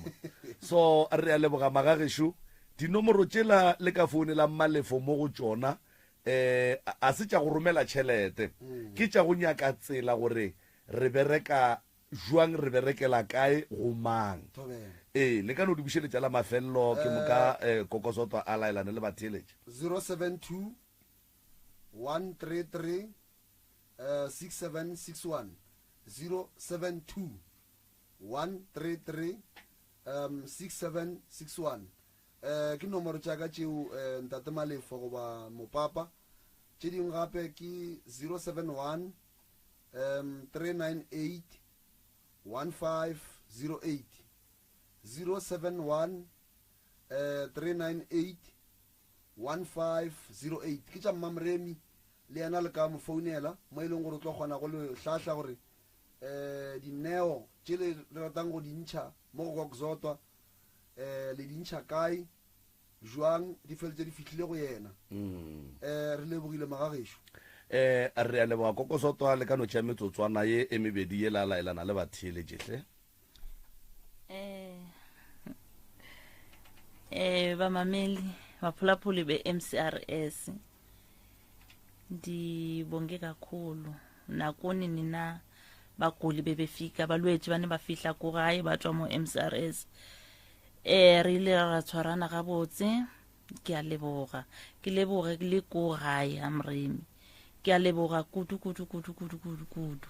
So, re a leboga magagešo. Dinomoro tšela le ka founelang Malefo mo go tšona, eh, a se tša go romela tšhelete. Ke tša go nyaka tsela gore re bereka Jwang, re berekela kae, go mang? Thobela. Ee, le ka no di bušeletša la mafelelo, ke moka eh, Kokosotwa a laelane le batheeletši. 072 133 6761 072 133 6761 eh ke nomoro tša ka tšeo eh, ntate Malefo goba Mopapa tše dingwe gape ke 071 um 398 1508 071 eh, 398 1508 ke tša Mmamoremi le yena le ka mo founela mo e leng gore o tlo kgona go le hlahla gore um dineo tše le ratang go di ntšha mo go Kokzotwa um le di ntšha kae jwang di feletše di fihlile go yena um re lebogile magagešo. Um re a leboga Kokosotwa le ka no tšea metsotswana ye e mebedi ye la laelana le batheeletši hle. Eh, eh bamameli baphulaphuli be-MCRS ndibonge kakhulu nakuni nina baguli bebefika balwetši ba ne ba fihla ko gae ba tswa mo MCRS eh re ile ra tshwarana gabotse ke a leboga ke leboge le ko gae ga moremi ke a leboga kudu kudu kudu kudu kudu kudu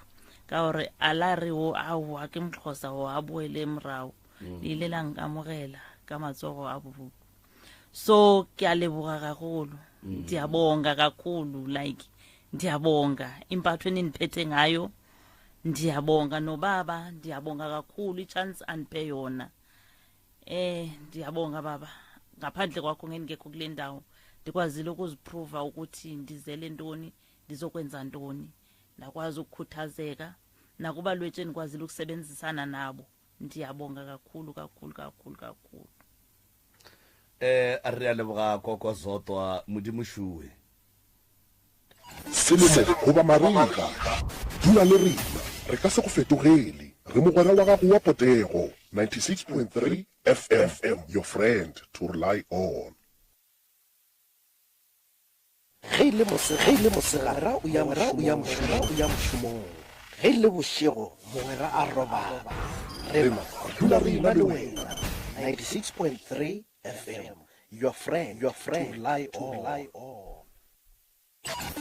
ka gore a la re o aowa ke moxhosa o a boele morago mm. le ile la nkamogela ka matsogo a bobuku so ke a leboga gagolo mm. ndiyabonga kakhulu like ndiyabonga impatho enindiphethe ngayo ndiyabonga nobaba ndiyabonga kakhulu i-chance andiphe yona eh ndiyabonga baba ngaphandle kwakho ngendingekho kule ndawo ndikwazile ukuziprova ukuthi ndizele ntoni ndizokwenza ntoni ndakwazi ukukhuthazeka Nakubalwetshe endikwazile ukusebenzisana nabo, ndiyabonga kakhulu kakhulu kakhulu kakhulu. Eh, re a leboga Koko Zodwa, Modimo šuwe. Selemo goba marega, dula le rena, re ka se go fetogele. Re mogwera wa gago wa potego, 96.3 FM, your friend to rely on. Ge e le mosegare, ge e le mosegare, o ya, mogwera o ya mošomong, o ya mošomong. Ge e le bošego, mogwera a robala. Rena re dula re ena le wena. 96.3 FM, your friend, your friend, to rely on. To rely on.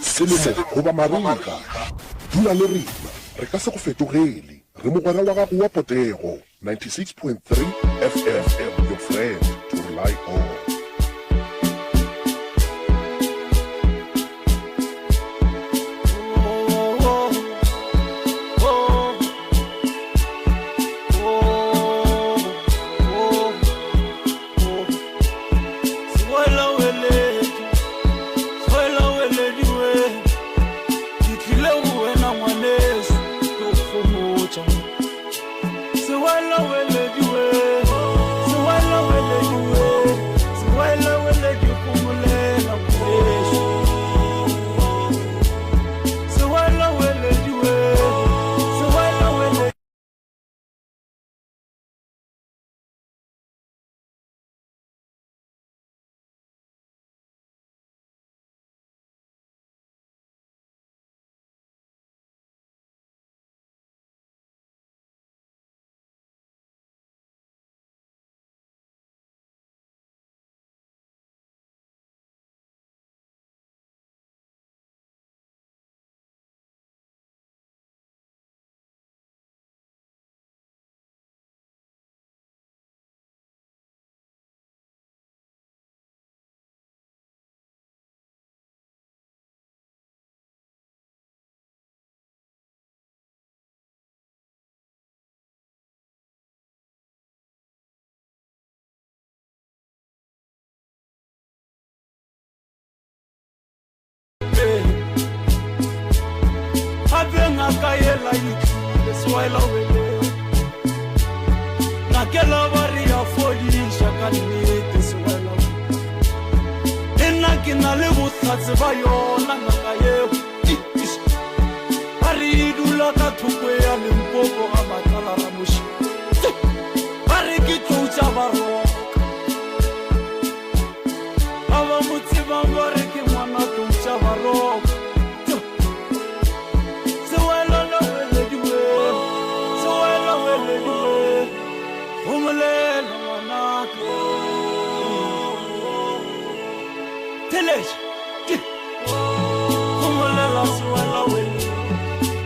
Selemo goba marega, dula le rena, re ka se go fetogele. Re mogwera wa gago wa potego. 96.3 FM, your friend to rely on. Gape ngaka yela e tlile swaela wele ngakela ba re ya fodiša ka nnete sewela le nna ke na le bohlatse ba yona ngaka yeo ba re e dula ka thoko ya Limpopo ga Matlala Ramoši ba re ke tlou tša baroka ba ba mo tsebang ba re ke ngwana tlou tša baroka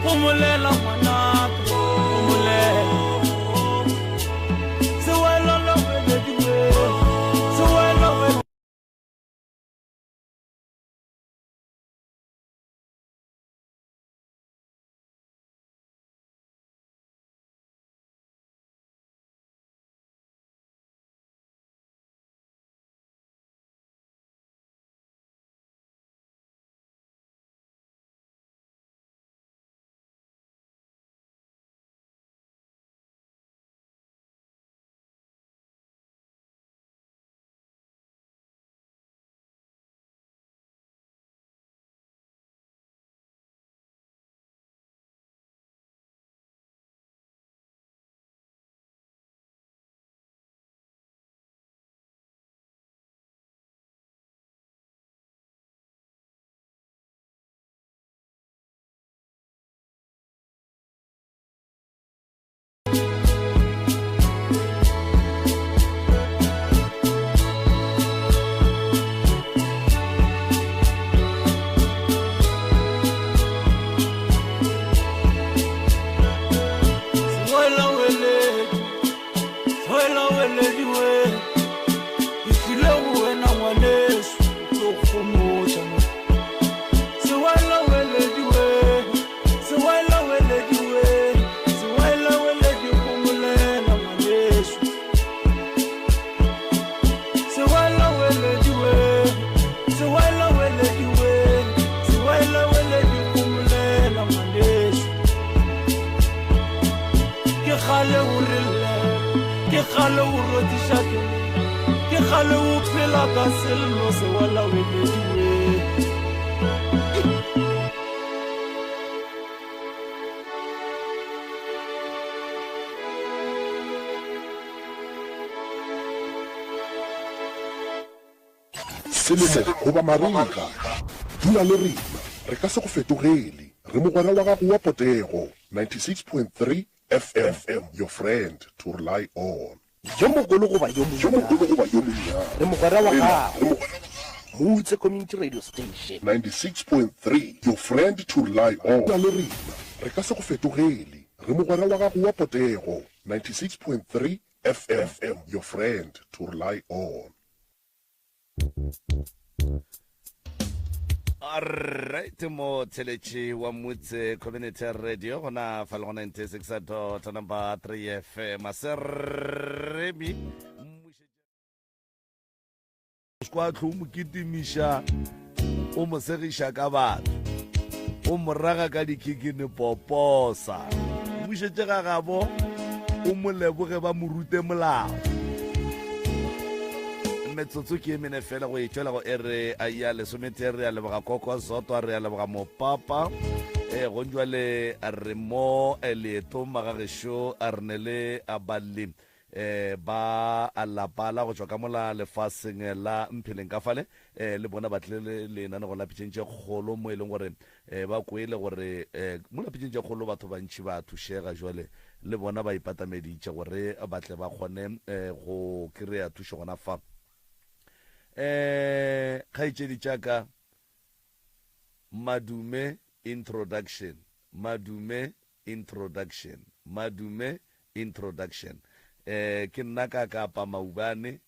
Gomolela ngwanaka, gomolela. phela ka sello se wela welediwe. Selemo goba marega, dula le rena, re ka se go fetogele. Re mogwera wa gago wa potego, 96.3 FM, your friend to rely on. Yo mogolo goba yo monnyane, re mogwera wa gago. Moutse Community Radio Station. 96.3, your friend to rely on. Dula le rena, re ka se go fetogele. Re mogwera wa gago wa potego, 96.3 FM, your friend to rely on. Alright mo theletše wa Motse Community Radio gona fa le go 96 dot number 3 FM Seremi kwa tlo mo kitimiša o mo segiša ka batho o mo raga ka dikikini poposa mmušetše ga gabo o mo leboge ba mo rute molao metsotso ke e mene fela go e tšwela go ere a ya lesometee re ya leboga koko zotwa re ya leboga mopapa e go njwale re mo eh, leetong magagešo a re ne le a balli eh ba a lapa la go tšwa ka mola lefaseng la mpheleng ka fale eh le bona ba tlile le lenanego la pitšeng tše kgolo mo e leng gore eh ba kwele gore eh mo la pitšeng tše kgolo batho bantši ba thušega jwale le bona ba ipatameditše gore ba tle ba kgone eh go kry-a thušo gona fa eh kgaetšedi tša ka madume introduction madume Introduction Madume Introduction Eh, ke nna ka Kapa Maubane,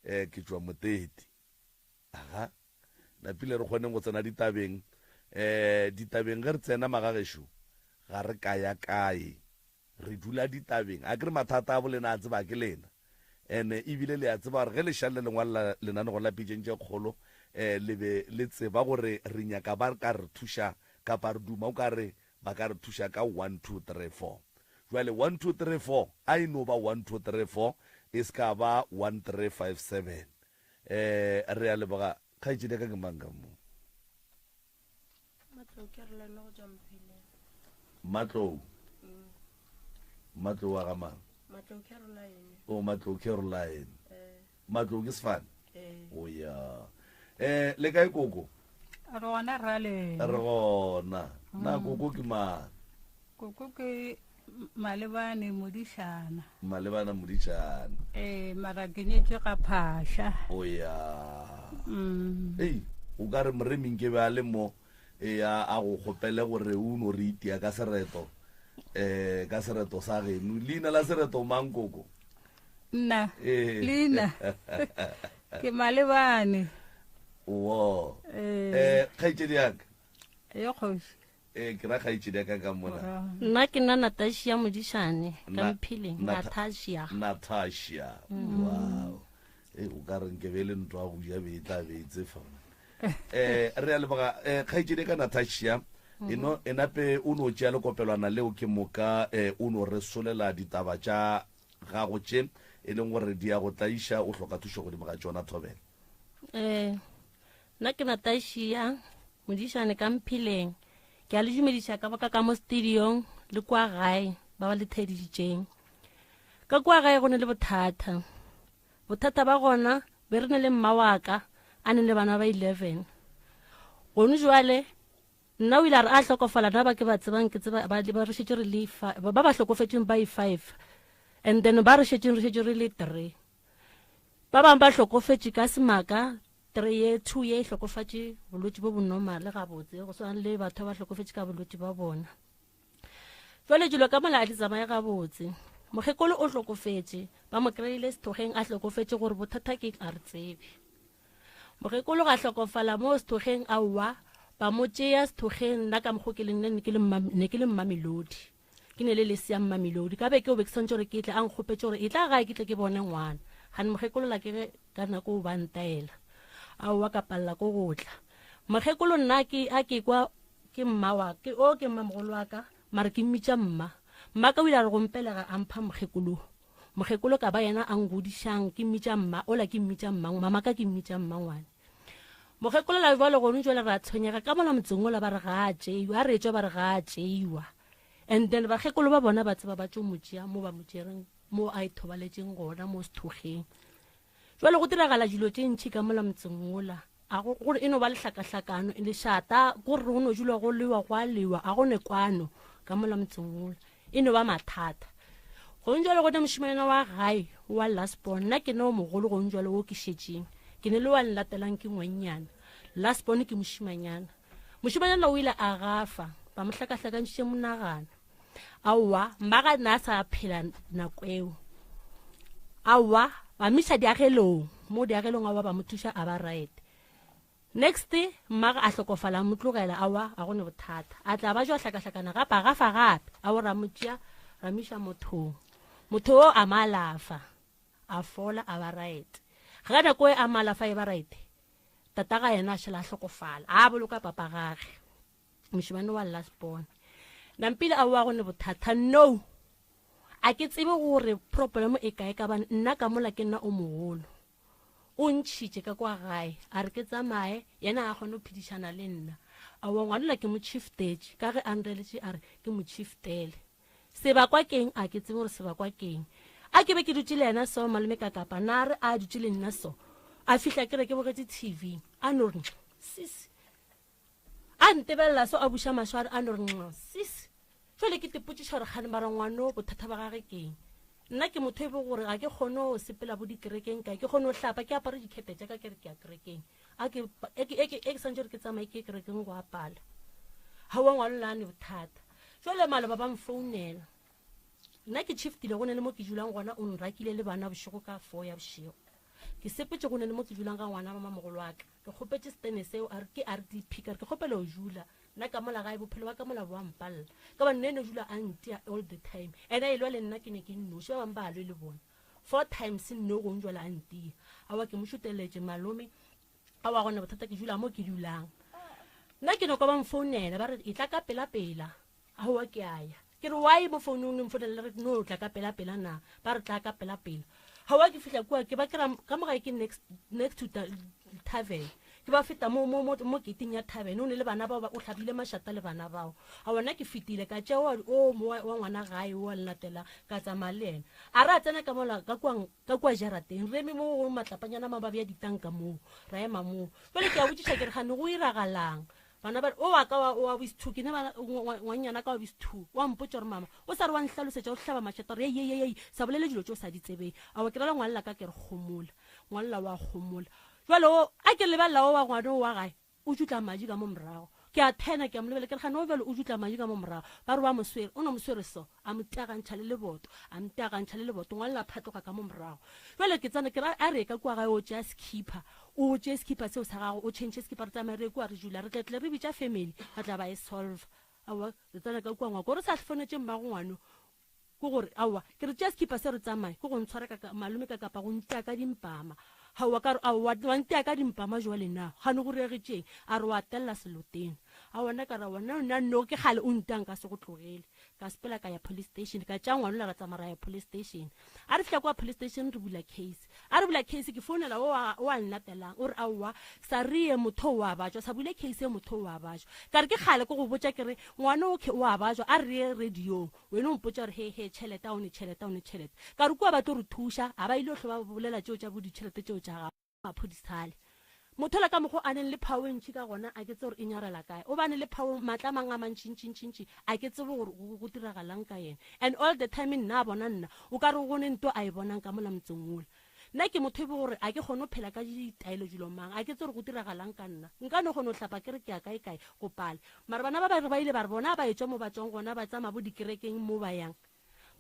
eh, ke tšwa Moteti. Aga, napile re kgoneng go tsena ditabeng. Eh, ditabeng ge re tsena magagešo, ga re kaya kae. Re dula ditabeng. A ke re mathata a bolena a tseba ke lena. Ene ebile le a tseba gore ge le šalle le ngwalela lenanego la pitšeng tše kgolo, eh, le be le tseba gore re nyaka ba ka re thuša kapa re duma o ka re Ba ka re thuša ka one, two, three, four. Bjale, one, two, three, four, a e no ba one, two, three, four, e se ka ba one, three, five, seven. Eh, re a leboga. Kgaetšedi ya ka ke mang ka mo? Matlou Caroline go tšwa Mpheleng. Matlou. Matlou wa ga mang? Matlou Caroline. O Matlou Caroline. Eh. Matlou ke sefane? Eh. O ya. Eh, le kae koko? Re gona rale. Re gona. Na koko ke mang? Koko ke Malebane Modišana. Malebana Modišana. Eh, mara ke nyetšwe ga Phasha. O ya. Mm. Ei, o ka re moremi nke be a le mo e a a go kgopele gore o no re itia ka sereto eh ka sereto sa geno. Leina la sereto mang koko? Nna. Eh. Leina. Ke Malebane. Wo. Eh. Eh, kgaetšedi ya ka. Yo kgoši. Eh, ke ra kgaetšedi ya ka ka mona. Nna ke nna Natasha Modišane ka Na- Mpheleng. Nata- Natasha. Natasha. Wow. Eh, o ka re nke be le ntwa go ja be e tla be e tsefa. Eh, re a leboga eh kgaetšedi ya ka Natasha. Eno e nape o no tšea lekopelwana leo ke moka eh o no re solela ditaba tša gago tše e leng gore di a go tlaiša o hloka thušo godimo ga tšona thobela. Eh, nna ke Natasha Modišane ka Mpheleng. Ke a le dumediša ka boka ka mo studiong le kwa gae ba ba le theditšeng. Ka kwa gae go ne le bothata. Bothata ba gona be re ne le mma wa ka a ne le bana ba 11. Gone jwale Nna o ile a re a hlokofala, nna ba ke ba tsebang ke tseba ba, ba re šetše re le ba ba hlokofetšeng ba i five and then ba re šetšeng re šetše re le three. Ba bangwe ba hlokofetše ka semaka, three ye, two ye e hlokofatše bolwetši bo bo normal gabotse, go swana le batho ba hlokofetše ka bolwetši ba bona. Jwale dilo ka mola a di tsamaye gabotse. Mokgekolo o hlokofetše, ba mo kry-ile sethokgeng a hlokofetše gore bothata ke eng a re tsebe. Mokgekolo ga hlokofala mo sethokgeng aowa ba mo tšea sethokgeng nna ka mokgo ke leng ne ke le mma ne ke le mmamelodi ke ne le lesea mmamelodi ka be ke o be ke swantše gore ke tle a nkgopetše gore e tla gae ke tle ke bone ngwana gane mokgekolo la ke ge ka nako o ba ntaela aowa ka palela ko go tla mokgekolo nna ke a ke kwa ke mma wa ke o ke mmamogolo wa ka mare ke mmitša mma mma ka o ile a re go mpelega a mpha mokgekolo. Mokgekolo ka ba yena a ngodišang, ke mmitša mma, ola ke mmitša mmang, mama ka ke mmitša mmangwane. Mokgekolo la jwale gone jwale ra tshwenyega ka mola motseng ola ba re ga a tšeiwa, a re etšwa ba re ga a tšeiwa. And then bakgekolo ba bona ba tseba ba tšo mo tšea mo ba mo tšereng mo a ithobaletšeng gona mo sethokgeng. Jwale go diragala dilo tše ntšhi ka mola motseng ola. A go gore e no ba lehlakahlakano, lešata, gore go no dula go lewa go a lewa, a go ne kwano ka mola motseng ola. E no ba mathata. Gong jwale gone mošimanyana wa gae wa last born, nna ke ne o mogolo gong jwale wo ke šetšeng. Ke ne le wa nlatelang ke ngwannyana. Last born ke mošimanyana. Mošimanyana o ile a gafa, ba mo hlakahlakantšhitše monagano. Aowa, mmaga na a sa phela nako eo. Aowa, ba mmiša diagelong, mo diagelong aowa ba mo thuša a ba right. Next, mmaga a hlokofala a mo tlogela, aowa ga go ne bothata. A tla ba jwa hlakahlakana gape, a gafa gape, aowa ra mo tšea ra mo iša mothong. Motho o a mo alafa, a fola a ba right. Ga nako e a mo alafa e ba right, tataga yena a šala a hlokofala, a boloka papa gage. Mošemane wa last born. Nampile aowa go ne bothata, no. A ke tsebe gore problem e kae ka bane nna ka mola ke nna o mogolo. O ntšhitše ka kwa gae a re ke tsamaye, yena a kgone go phedišana le nna. Aowa ngwanola ke mo chiftetše ka ge a nreletše a re ke mo chiftele. Sebakwa keng a ke tsebe gore sebakwa keng. A ke be ke dutše le yena so malome ka kapa na re a dutše le nna so. A fihla ke re ke bogetše TV a no re sis. A ntebelela so a buša mahlo a re a no re nxa sis. Jwale ke tepotšiša gore kgane mara ngwano bothata ba gage keng. Nna ke motho e be gore ga ke kgone go sepela bo dikerekeng kae, ke kgone go hlapa ke apare dikete tša ka ke re ke ya kerekeng. A ke e ke e ke e ke santse gore ke tsamaye ke ye kerekeng go apala. Hawa ngwano la ne bothata. Jwale maloba ba mfounela. Nna ke shiftile go ne le mo ke dulang gona o nrakile le bana bošego ka 4 ya bošego. Ke sepetše go ne le mo ke dulang ga ngwana mamamogolo wa ka. Ke kgopetše setene seo a re ke RDP ka re ke kgopela o jula nna ka mola gae bophelo ba ka mola bo a mpalela ka ba nne no jula a ntia all the time ene a elwa le nna ke ne ke nnoši ba bangwe ba lwe le bona four times nno gong jwale a ntia awa ke mo šuteletše malome awa gona bothata ke jula mo ke dulang nna ke no kwa ba mfounela ba re e tla ka pela pela Aowa ke a ya. Ke re why mo founung le mfounela le re no tla ka pela pela na? Ba re tla ka pela pela. Hawa ke fihla kua ke ba ke ra ka mo gae ke next next to tavern. Ke ba feta mo mo mo mo gating ya tavern o ne le bana bao ba o hlabile mašata le bana bao. A wona ke fetile ka tšea wa o mo wa ngwana gae o a latela ka tsamaya le yena. A re a tsena ka mola ka kua ka kua jarateng re eme mo go matlapanyana ma ba bea ditanka moo ra ema moo. Jwale ke a botšiša ke re gane go iragalang? Bana ba re, O wa ka wa, wa bisthu, ke ne ba, ngwannyana ka wa bisthu. Wa mpotša gore, Mama, o sa re wa nhlalosetša, o hlaba mašata gore, Hei, hei, hei, sa bolele dilo tše o sa di tsebeng. Aowa, ke rela ngwanla ka ke re gomola. Ngwanla wa gomola. Jwale o, a ke lebelela o wa ngwana o wa gae, o tšutla madi ka mo morago. Ke a thena, ke a mo lebelela, ke re, Gane o bjalo o tšutla madi ka mo morago. Ba re wa mo swere, o no mo swere so. A mo tagantšha le leboto, a mo tagantšha le leboto, ngwanla a phatloga ka mo morago. Jwale ke tsena, ke re, a re ye ka kua gae o tšea sekhipha, o tšee sekhipha seo sa gago, o tšhentšhe sekhipha, re tsamaye re ye kua re dula, re tle tle re bitša family, ba tla ba e solve. Aowa, re tsena ka kua ngwako, re sa fonetše mmago ngwano, ke gore, aowa, ke re tšea sekhipha se re tsamaye, ke go ntshwara ka, malome ka kapa go ntia ka dimpama. Aowa, ka re, aowa, wa ntia ka dimpama jwale na, gane go regetšeng? A re wa tella seloteng. Aowa, nna ka re, aowa, nna, nna no, ke kgale o ntia nka se go tlogele. Ka sepela ka ya police station, ka tšea ngwanola ra tsamaya ra ya police station. A re fihla kwa police station re bula case. A re bula case ke founela o a o a nlatelang o re aowa sa re ye motho o a bajwa sa bule case e motho o a bajwa. Ka re ke kgale ke go botša ke re ngwana o o a bajwa a re ye radiong wena o mpotša gore he he tšhelete a o ne tšhelete a o ne tšhelete. Ka re kua ba tlo re thuša a ba ile go hlo ba bolela tšeo tša bo ditšhelete tšeo tša gago. Maphodisa ale. Motho ola ka mokgo a neng le power e ntši ka gona a ke tsebe gore e nyarela kae. O bane le power maatla a mang a mantšintšintšintši a ke tsebe gore go diragalang ka yena. And all the time nna a bona nna o ka re go ne nto a e bonang ka mola motseng ola. Nna ke motho e be gore a ke kgone go phela ka ditaelo dilo mang a ke tsebe gore go diragalang ka nna. Nka no kgona go hlapa ke re ke ya kae kae go pale. Mara bana ba ba re ba ile ba re bona ba etšwa mo ba tšwang gona ba tsamaya bo dikerekeng mo ba yang.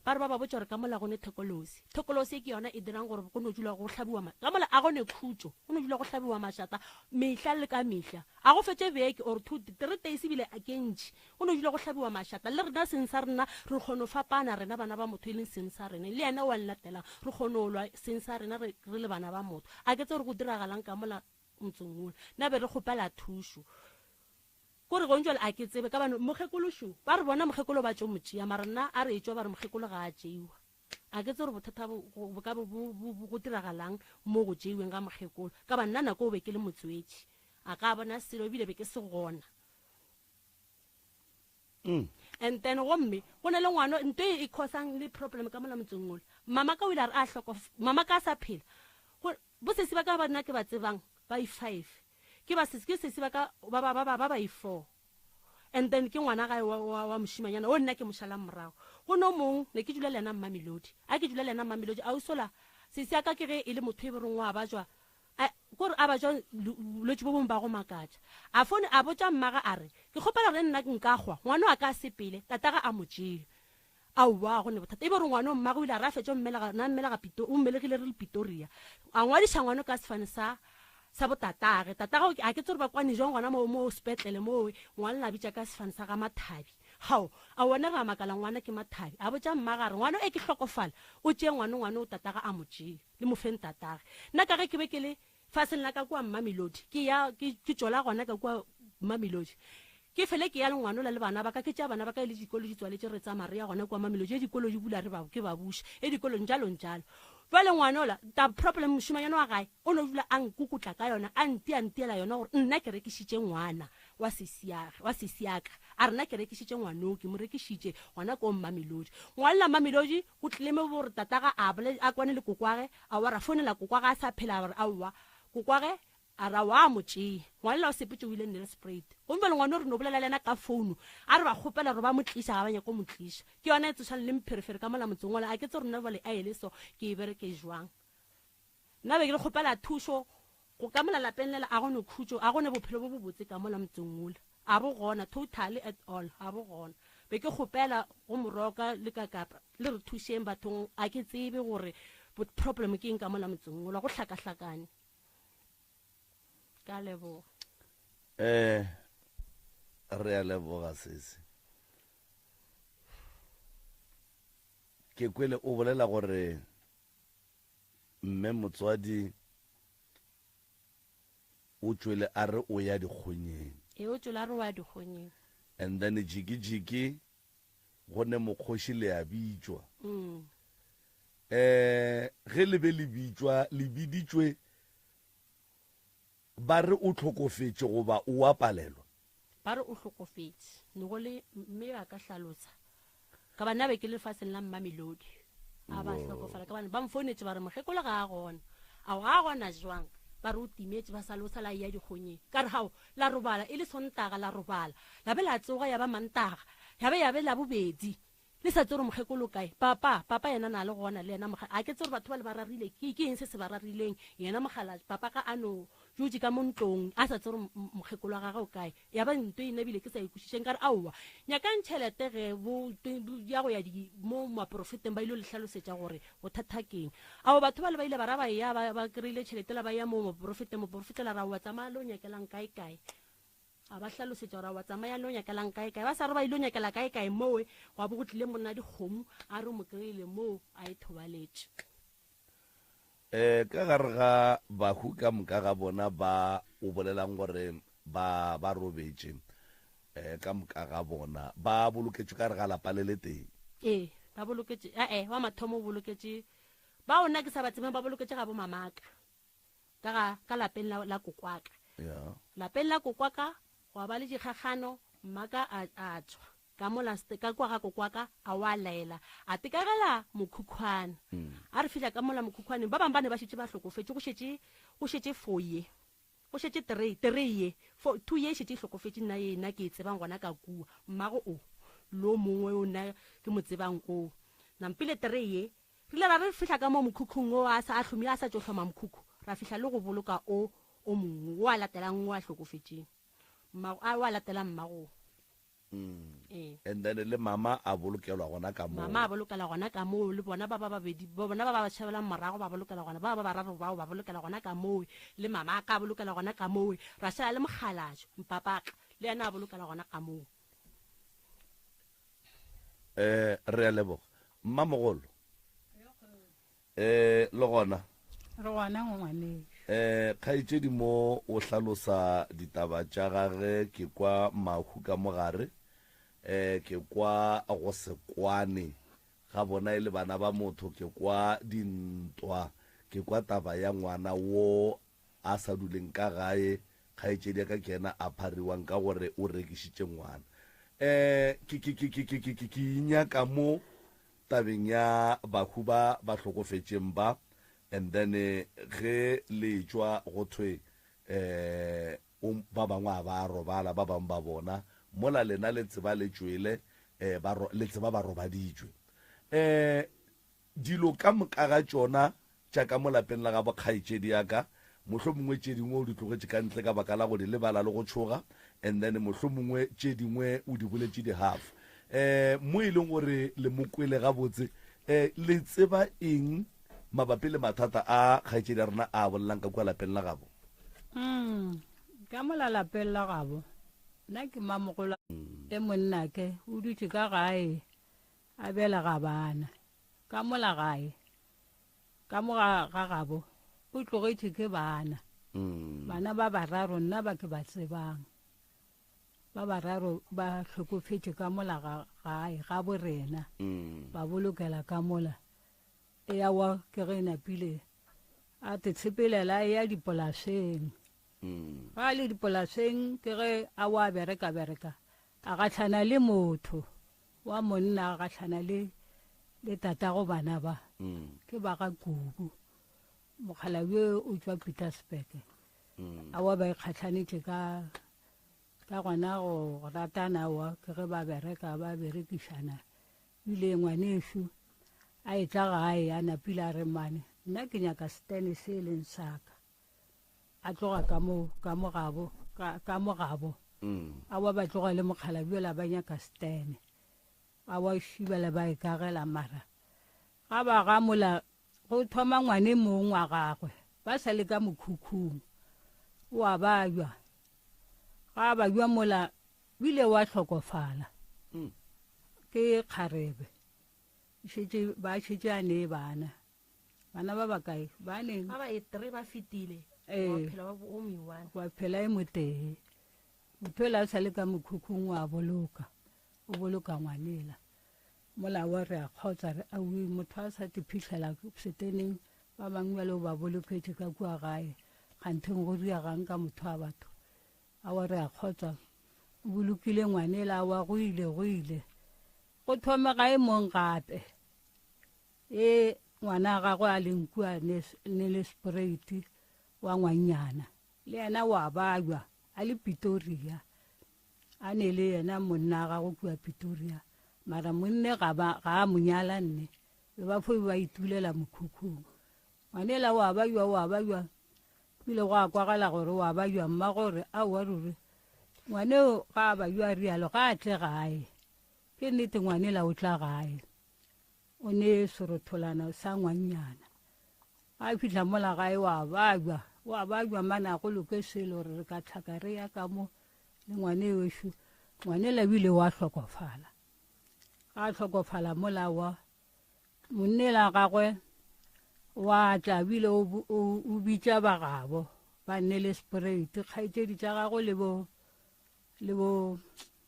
Ba re ba ba botša gore ka mola go ne thekolosi. Thekolosi e ke yona e dirang gore go no dula go hlabiwa ma ka mola a go ne khutšo, go no dula go hlabiwa mašata mehla le ka mehla. A go fetše beke or two, three days ebile a ke ntši. Go no dula go hlabiwa mašata. Le rena seng sa rena re kgono fapana rena bana ba motho e leng seng sa rena. Le yena wa nlatelang re kgono lwa seng sa rena re re le bana ba motho. A ke tsebe gore go diragalang ka mola motseng wola. Na be re kgopela thušo. Kore gong jwale a ke tsebe ka bane mokgekolo šo ba re bona mokgekolo ba tšo mo tšea mara nna a re etšwa ba re mokgekolo ga a tšeiwa. A ke tsebe gore bothata bo, go, bo ka be bo, bo, bo, go diragalang mo go tšeiweng ga mokgekolo. Ka ba nna nako o be ke le motswetši. A ka bona selo ebile be ke se gona. Mm. And then gomme go na le ngwana nto e e causang le problem ka mola motseng ola. Mama ka o ile a re a hloko mama ka a sa phela. Go bo sesi ba ka ba nna ke ba tsebang ba i five. Ke ba sesi ke sesi ba ka ba ba ba ba ba ba i four. And then ke ngwana gae wa, wa, wa mošimanyana o nna ke mo šalang morago. Go no mong ne ke dula le yena Mmamelodi. A ke dula le yena Mmamelodi a usola sesi ya ka ke ge e le motho e be reng wa bajwa A, ko re a ba jwa bolwetši bo bongwe ba go makatša. A fone a botša mmaga a re, Ke kgopela gore nna nka hwa, ngwano a ka sepele, tataga a mo tšee. Aowa, go ne bothata. E be gore ngwano mmaga o ile a re a fetša o mmelega, na mmelega Pito, o mmelegile re le Pitoria. A ngwadiša ngwano ka sefane sa, sa botatage. Tataga a ke tsore ba kwane jwang gona mo, mo sepetlele moo, ngwana la bitša ka sefane sa ga Mathabi. Hao, a wena ra makala ngwana ke Mathabi. A botša mmaga a re, Ngwano e ke hlokofala, o tšee ngwano, ngwano o tataga a mo tšee. Le mo feng tatage. Nna ka ge ke be ke le faseng la ka kua Mmamelodi, ke ya ke, ke tšola gona ka kua Mmamelodi. Ke fele ke ya le ngwanola le bana ba ka, ke tšea bana ba ka e le dikolo di tswaletše re tsamaya re ya gona kua Mamelodi, e dikolo di bula re ba, ke ba buša, e dikolo njalo njalo. Bjale ngwanola, ta problem mošemanyana wa gae o no dula a nkukutla ka yona, a ntia ntiela yona gore nna ke rekišitše ngwana wa sesiage, wa sesiaka. A re nna ke rekišitše ngwanoo, ke mo rekišitše gona ko Mmamelodi. Ngwanela Mmamelodi Go tlile mo gore tataga a bole a kwane le kokwage, aowa ra founela kokwage a sa phela a re aowa, kokwage a re aowa a mo tšee. Ngwanela o sepetše o ile Nelspruit. Gomme bjale ngwana o re no bolela le yena ka founu a re ba kgopela gore ba mo tliša ga ba nyake go mo tliša. Ke yona e tsošang le mpherefere ka mola motseng wola a ke tsebe gore nna bjale a e le so ke e bereke jwang. Nna be ke le kgopela thušo go ka mola lapeng lela a go ne khutšo, a go ne bophelo bo bobotse ka mola motseng wola. A bo gona, totally at all, a bo gona. Be ke kgopela go Moroka le Kakapa le re thušeng bathong, a ke tsebe gore problem ke eng ka mola motseng wola, go hlakahlakane. Ka leboga. Eh, re a leboga sesi. Ke kwele o bolela gore Mme motswadi o tšwele a re o ya dikgonyeng. Ee, o tšwele a re o ya dikgonyeng. And then jiki-jiki go ne mokgoši le a bitšwa. Mm. Eh, ge le be le bitšwa, le biditšwe Ba re o hlokofetše goba o a palelwa? Ba re o hlokofetše. Ne go le mme a ka hlalosa. Ka ba nna be ke le lefaseng la Mmamelodi. A ba hlokofala ka bane ba mfounetše ba re mokgekolo ga a gona. Ao ga a gona jwang? Ba re o timetše ba sa le o sa la eya dikgonyeng. Ka re hao la robala e le Sontaga la robala. La be la tsoga ya ba Mantaga. Ya be ya be Labobedi. Le sa tsebe gore mokgekolo o kae? Papa, papa yena na le gona le yena moga. A ke tsebe gore batho ba le ba rarile ke, ke eng se se ba rarileng. Yena mogala, papa ga a no dutše ka mo ntlong a sa tsebe gore mokgekolo wa gagwe o kae. Ya ba nto e nabile ke sa e kwešišeng ka re aowa, nyakang tšhelete ge bo, ya go ya di, mo maporofeteng ba ile le hlalosetša gore bothata keng. Ao batho ba le ba ile ba ra ba eya ba, ba kry-ile tšhelete la ba ya mo moporofeteng, moporofeta la re aowa tsamaya le o nyakelang kae kae. A ba hlalosetša gore aowa tsamayang le yo nyakelang kaekae. Ba sa re ba ile nyakela kaekae mowe, gwa bo go tlile monna dikgomo a re o mo kry-ile moo a e thobaletše. Um ka gare ga bahu ka moka ga bona ba o bolelang gore ba ba robetše, um ka moka ga bona ba boloketšwe ka gare ga lapa le letee? Ee, ba boloketše, e-e, wa mathomo o boloketše, bao nna ke sa ba tsebeng ba boloketše ga bo mamaka. Ka ga, ka lapeng la, la kokwaka. Yeah. Lapeng la kokwaka gwa ba le dikgakgano, mmaka a, a tšwa ka mola ste, ka kua ga kokwaka, a wa laela, a tekagela mokhukhwane. A re fihla ka mola mokhukhwaneng, ba bangwe ba ne ba šetše ba hlokofetše, go šetše, go šetše fo ye, go šetše terei, terei ye, fo, two ye e šetše e hlokofetše, nna ye nna ke e tsebang gona ka kua, mmago o, le o mongwe o nna ke mo tsebang o. Nampile terei ye, Re ile ra re re fihla ka moo mokhukhung wo a sa a hlomile a sa tšo hloma mokhukhu, ra fihla le go boloka o o mongwe wo a latelang wo a hlokofetšeng. Mmago, a, wo a latelang mmago. Ee. And then le mama a bolokelwa gona ka moo. Mama a bolokela gona ka moo, le bona ba ba babedi, bona ba ba tšhabelang morago ba bolokela gona, ba ba bararo bao ba bolokela gona ka moo, le mama a ka bolokela gona ka moo, ra šala le mokgalajwe, mpapaka, le yena a bolokela gona ka moo. Eh, re a leboga. Mmamogolo. Eh, le gona. Re gona ngwanešo. Eh, kgaetšedi mo o hlalosa ditaba tša gage ke kwa mahu ka mogare, eh, ke kwa go se kwane. ga bona e le bana ba motho. Ke kwa dintwa, ke kwa taba ya ngwana wo a sa duleng ka gae, kgaetšedi ya ka ke yena a phariwang ka gore o rekišitše ngwana. Um ke, ke, ke, ke, ke, ke, ke, ke inyaka mo tabeng ya bahu ba ba hlokofetšeng ba, and then ge le etšwa go thwe um o, ba bangwe a ba robala, ba bangwe ba bona, mola lena le tseba le tšwele, um ba, le tseba ba robaditšwe. Um Dilo ka moka ga tšona tša ka mo lapeng la gabo kgaetšedi ya ka, mohlomongwe tše dingwe o di tlogetše ka ntle ka baka la go di lebala le go tšhoga, and then mohlomongwe tše dingwe o di boletše di half. Eh, mo e leng gore le mo kwele gabotse, eh, le tseba eng mabapi le mathata a kgaetšedi ya rena a bolelang ka kua lapeng la gabo? Mm, ka mola lapeng la gabo, nna ke mamogolo le monnake o dutše ka gae a belega bana. Ka mola gae, ka mo ga, ga gabo, o tlogetše ke bana. Bana ba bararo nna ba ke ba tsebang. Ba bararo ba hlokofetše ka mola ga, gae, ga bo rena. Ba bolokela ka mola. Eya wa ke ge napile a te tshepelela a eya dipolaseng. Ga a le dipolaseng ke ge a wa bereka bereka a gahlana le motho. Wa monna a gahlana le le tatago bana ba ke ba ga Kubu. Mokgalabje o tšwa Pietersburg. Aowa ba ikgahlanetše ka ka gona go ratana aowa ke ge ba bereka ba berekišana. Ebile ngwanešu a etla gae a napile a re mane nna ke nyaka setene se e leng sa ka. A tloga ka mo, ka mo gabo, ka, ka mo gabo. Aowa ba tloga le mokgalabje yola ba nyaka Stene. Aowa šibela ba ikagela mara ga ba ga mola go thoma ngwane mong wa gagwe ba sa le ka mokhukhung. O a babja. Ga a babja mola bile wa hlokofala. Ke kgarebe. Šetše ba šetše a nee bana. Bana ba bakae? Ba ne. Ba ba e three ba fetile. Ee. Wa phela wa o moiwane. Wa phela e motee. Motho ela a sa le ka mokhukhung wa boloka. O boloka ngwanela. Mola wa re a kgotsa re awi motho a sa te phihlela seteneng ba bangwe bjale o ba boloketše ka kua gae. Kgantheng go riagang ka motho wa batho. Awa re a kgotsa. O bolokile ngwanela awa go ile go ile. Go thome gae mong gape. E ngwana a gagwe a leng kua Nelspruit wa ngwannyana, le yena wa babja a le Pitoria. A ne le yena monna a gagwe kua Pitoria, mara monne ga ba ga a mo nyala nne, be ba fo ba itulela mokhukhung. Ngwanela wa babja wa babja, bile gwa kwagala gore wa babja, mmago gore aowa ruri ngwaneo ga a babja a rialo ga a tle gae. Ke nnete ngwanela o tla gae. O ne serotholana sa ngwannyana. Ga a fihla mola gae wa babja, wa babja mane a go loke selo gore re ka tlhaka re ya ka mo le ngwane wešo. Ngwanela bile wa hlokofala. Ga a hlokofala mola wa monnela gagwe wa tla bile o bitša ba gabo ba nne le sprate kgaetšedi tša gagwe le bo le bo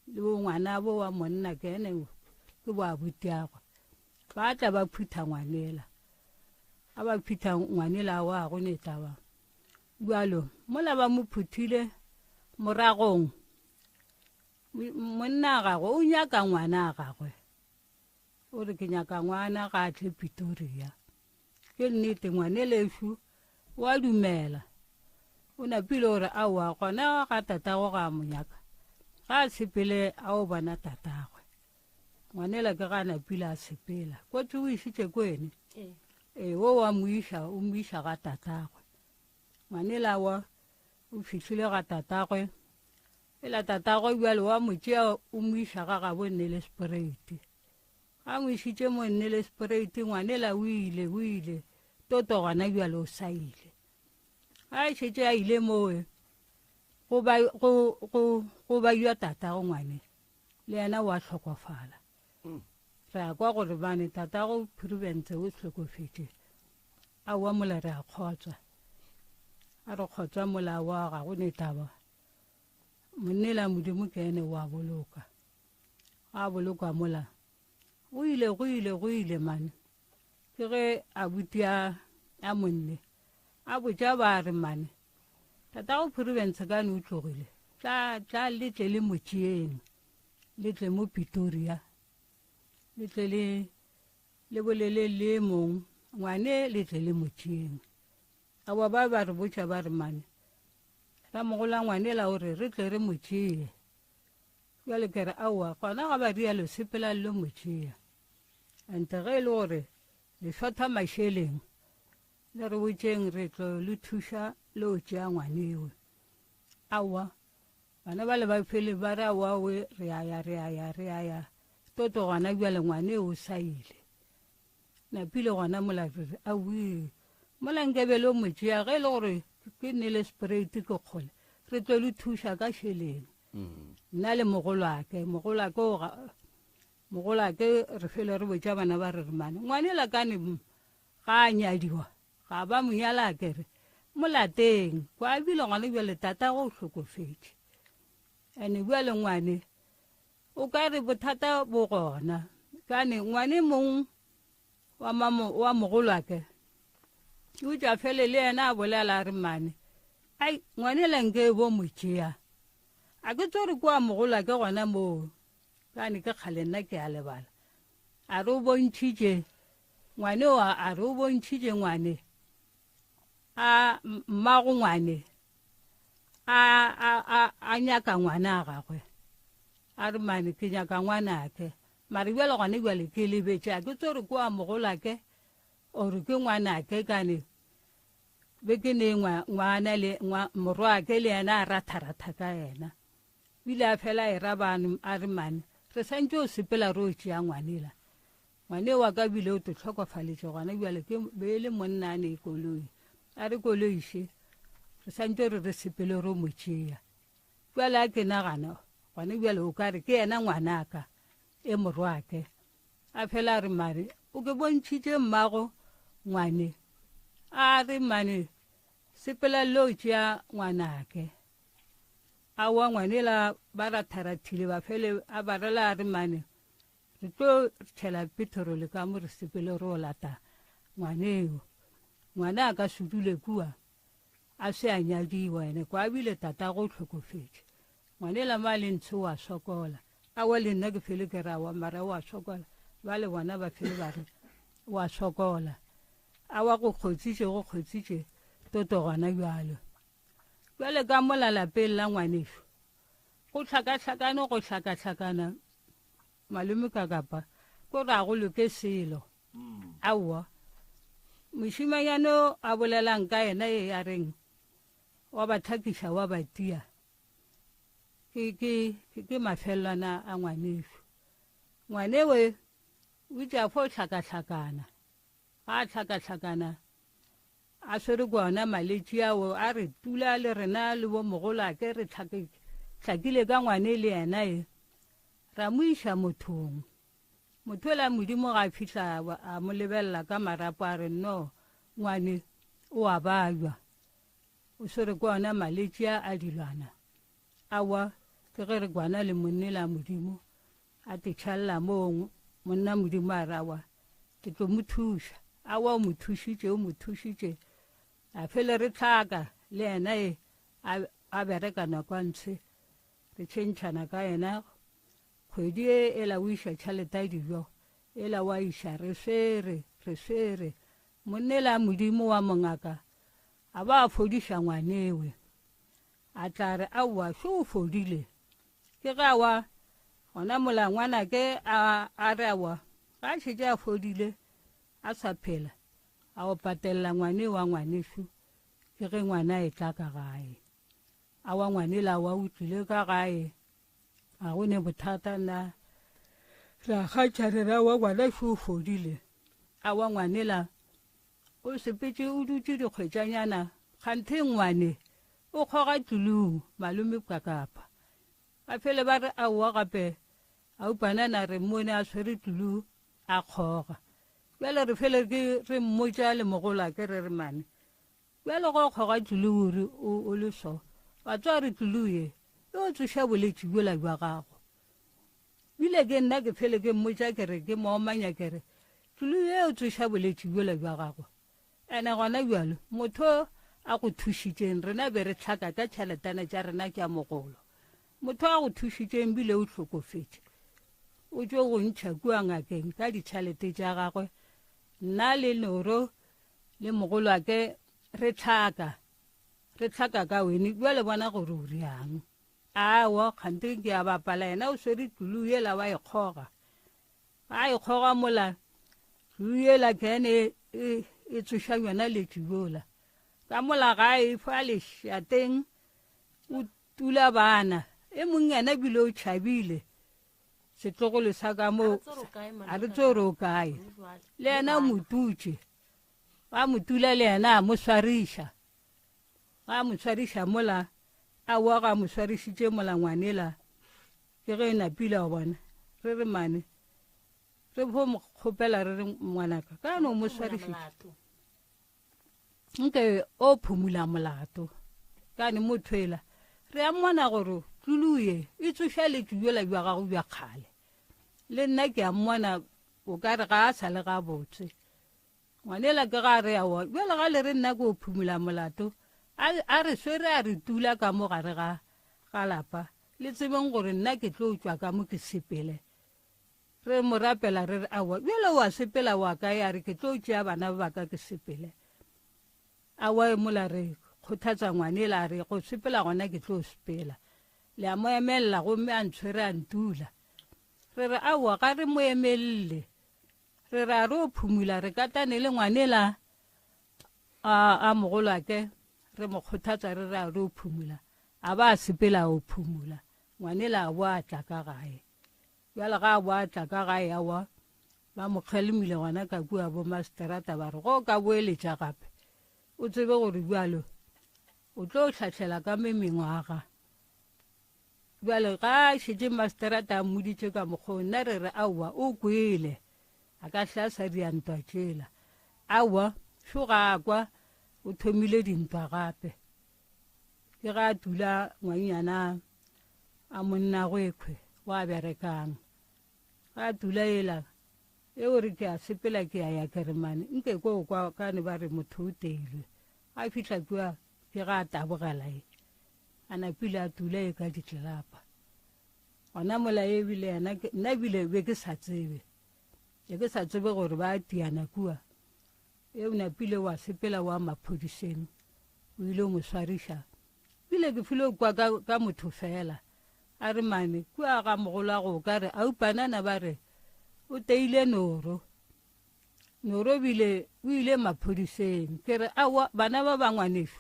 le bo ngwanabo wa monna ke ene ke bo abutiagwe ba tla ba phutha ngwanela a ba phutha ngwanela wa go ne taba bjalo mola ba mo phuthile moragong monna gagwe o nyaka ngwana a gagwe O re ke nyaka ngwana ga a tle Pretoria. Ke nnete ngwanelešu o a dumela. O napile o re aowa gona ga tatago ga a mo nyaka. Ga a sepele a o bona tatagwe. Ngwanela ke ga a napile a sepela. Kotsi o išitše kwene. Ee, o wa mo iša, o mo iša ga tatagwe. Ngwanela wa o fihlile ga tatagwe. Ela tatagwe bjale wa mo tšea o mo iša ga gabo Nelspruit. Ga mo išitše mo Nelspruit ngwanela o ile o ile toto gona bjale o sa ile. Ga e šetše a ile mowe go ba go go go ba jwa tatago ngwane le yena wa hlokofala. Re a kwa gore bane tatago Prudence o hlokofetše. Aowa mola re a kgotswa. A re kgotswa mola wa ga go ne taba. Monnela Modimo ke ene wa boloka. Ga bolokwa mola. Go ile, go ile, go ile mane. Ke ge abuti a, a monne a botša ba re mane, tatago Phiribentshe kane o tlogile, tla, tla le tle le mo tšeeng, le tle mo Pretoria, le tle le, le bolele le mong ngwane le tle le mo tšeeng. Aowa ba ba re botša ba re mane, ramogola ngwanela o re re tle re mo tšee. Bjale ke re aowa, gona ga ba rialo sepelang lo mo tšea. Ante ge e le gore le šotha mašeleng, le re botšeng re tlo le thuša le o tšea ngwanewe. Aowa, bana bale ba fele ba re aowa we re a ya re a ya re a ya, toto gona bjale ngwaneo o sa ile. Napile gona mola re re aowii, mola nkabe le o mo tšea ge e le gore ke nele sprite ke kgole, re tlo le thuša ka šeleng. Nna le mogolwake, mogolwake o ga, mogolwake re fele re botša bana ba re re mane, ngwanela kane ga a nyadiwa, ga ba mo nyala ke re, mo lateng, kwa bile gona bjale tatago o hlokofetše. Ene bjale ngwane, O ka re bothata bo gona. Kane ngwane mong wa mamo wa mogolwake o tšwa fele le yena a bolela a re mane ai ngwane la nke bo mo tšea a ke tsore kwa mogolwake gona moo kane ke kgale nna ke a lebala a re o bontšhitše ngwane o a re o bontšhitše ngwane a mmago ngwane a a a a nyaka ngwana a gagwe a re mane ke nyaka ngwanake mare bjale gone bjale ke lebetše a ke tsore ke wa mogolake ore ke ngwanake kane be ke ne ngwana le morwake le yena a ratharatha ka yena bile a fela e ra bane a re mane re santse o sepela re o tšea ngwanela Ngwane wa ka bile o to hlokofaletše gona bjale ke be e le monna a ne koloi. A re koloi še, re santše re re sepele ro mo tšea. Bjale a ke nagana gona bjale o ka re ke yena ngwanaka e morwake. A fela a re mare o ke bontšhitše mmago ngwane. A re mane sepela lo tšea ngwanake. Aowa ngwanela ba ratharathile ba fele a ba rela a re mane Re tlo tšhela peterole ka mo re sepele re o lata ngwaneo. Ngwana a ka se dule kua a se a nyadiwa ene kwa bile tatago o hlokofetše. Ngwanela ma le ntshe o a sokola. Aowa le nna ke fele ke re aowa mara o a sokola. Ba le bona ba fele ba re o a sokola. Aowa go kgotsitše go kgotsitše toto gona bjalo. Bjale ka mola lapeng la ngwanešo go hlakahlakane go hlakahlakana Malome Kakapa, ko re a go loke selo. Aowa. Mošimanyane o a bolelang ka yena e a reng wa ba thakiša wa ba tia, ke, ke, ke mafelelwana a ngwanešo. Ngwanewe o itše a fo hlakahlakana. Ga a hlakahlakana a swere ke ona maletši ao, a re tula le rena le bo mogolake re hlakile ka ngwane le yena e. Ra mo iša mothong. Motho yola Modimo ga a fihla a mo lebelela ka marapo a re no ngwane o a babja. O swere ke ona maletši a a dilwana. Aowa ke ge re kwana le monnela Modimo A te tšhalela moo, monna Modimo a re, Aowa, ke tlo mo thuša. Aowa, o mo thušitše, o mo thušitše. A fele re hlaka le yena e, a, a bereka nako a ntshe. Re tšhentšhana ka yena. Kgwedi e, ela o iša tšhalete ya dijo, ela wa iša, re swere, re swere. Monna ela a Modimo wa mongaka, a ba a fodiša ngwanewe. A tla re, Aowa, šo o fodile. Ke ge awa, gona mola ngwanake a, a re awa, ga a šetše a fodile, a sa phela, a o patelela ngwane wa ngwanešu, ke ge ngwana a etla ka gae. Awa ngwanela awa o tlile ka gae, ga go ne bothata na. Re a kgatšha re re awa ngwana šo o fodile. Awa ngwanela O sepetše o dutše dikgwetšanyana, kganthe ngwane o kgoga tlulung, malome Kakapa. Ba fele ba re aowa gape Aupanana re mmone a swere tlulu a kgoga. Bjale re fele ke re mmotša le mogolwake re re mane bjale go kgoga tlulu o re o le so, wa tseba re tlulu ye e o tsoša boletši bjola bja gago. Bile. Bile ke nna ke fele ke mmotša ke re ke mo omanya ke re, Tlulu ye o tsoša boletši bjola bja gago. Ene gona bjalo motho a go thušitšeng rena be re hlaka ka tšheletana tša rena tša mogolo. Motho a go thušitšeng bile o hlokofetše. O tšo go ntšha kua ngakeng ka ditšhelete tša gagwe. Nna le Noro le mogolwake re hlaka, re hlaka ka wene bjale bona gore o riang. Aowa, kganthe ke a bapala yena o swere tlulu yela wa e kgoga. Ga a e kgoga mola, tlulu yela ke ene e, e tsoša yona letši yola. Ka mola ga e fa lešateng o tula bana. E mong yena bile o tšhabile setlogolo sa ka mo a re tso re o kae. Le yena o mo tutše. Ba mo tula le yena a mo swariša. Ga a mo swariša mola, aowa ga a mo swarišitše mola ngwanela, ke ge e napile wa bona. Re re mane, re fo mo kgopela re re ngwanaka, ka no mo swarišitše. Nke o phumula molato, kane motho ela, re a mmona gore tlulu ye e tsoša letšu bjola bja gago bja kgale. Le nna ke a mmona o ka re ga a sa le gabotse. Ngwanela ke ga a re aowa, bjale ga le re nna ke o phumula molato, a, a re swere a re tula ka mo gare ga, ga lapa, le tsebeng gore nna ke tlo tšwa ka mo ke sepele. Re mo rapela re re aowa, bjale o a sepela wa kae? A re ke tlo tšea bana ba ka ke sepele. Aowa e mola re kgothatsa ngwanela a re go sepela gona ke tlo sepela. Le a mo emelela gomme a ntshwere a ntula. Re re aowa ga re mo emelele. Re re a re o phumula re katane le ngwanela a, a mogolwake re mo kgothatsa re re a re o phumula a ba a sepela a o phumula ngwanela a bo a tla ka gae bjale ga a bo a tla ka gae awa ba mo kgalemile gona ka kua bo maseterata ba re go ka boeletša gape o tsebe gore bjalo o tlo hlahlela ka me mengwaga Bjale ga a šetše maseterata a mmoditše ka mokgwa o, nna re re aowa, o kwele. A ka hle a sa dia ntwa tšela. Aowa, šo ga a kwa, o thomile dintwa gape. Ke ga a tula ngwannyana a monnagwekhwe wa berekang. Ga a tula ela, e o re ke a sepela ke a ya ke re mane, nke ko kwa kane ba re motho o teilwe. Ga a fihla kua, ke ga a tabogela e. A napile a tula e ka ditlelapa. Gona mola e bile yena, nna bile be ke sa tsebe. Be ke sa tsebe gore ba tiana kua. E o napile wa sepela wa maphodiseng. O ile o mo swariša. Bile ke file kwa ka, ka motho fela. A re mane, kua ga mogolwago o ka re, aupanana ba re, o teile Noro. Noro bile o ile maphodiseng. Ke re, aowa, bana ba ba ngwanešu,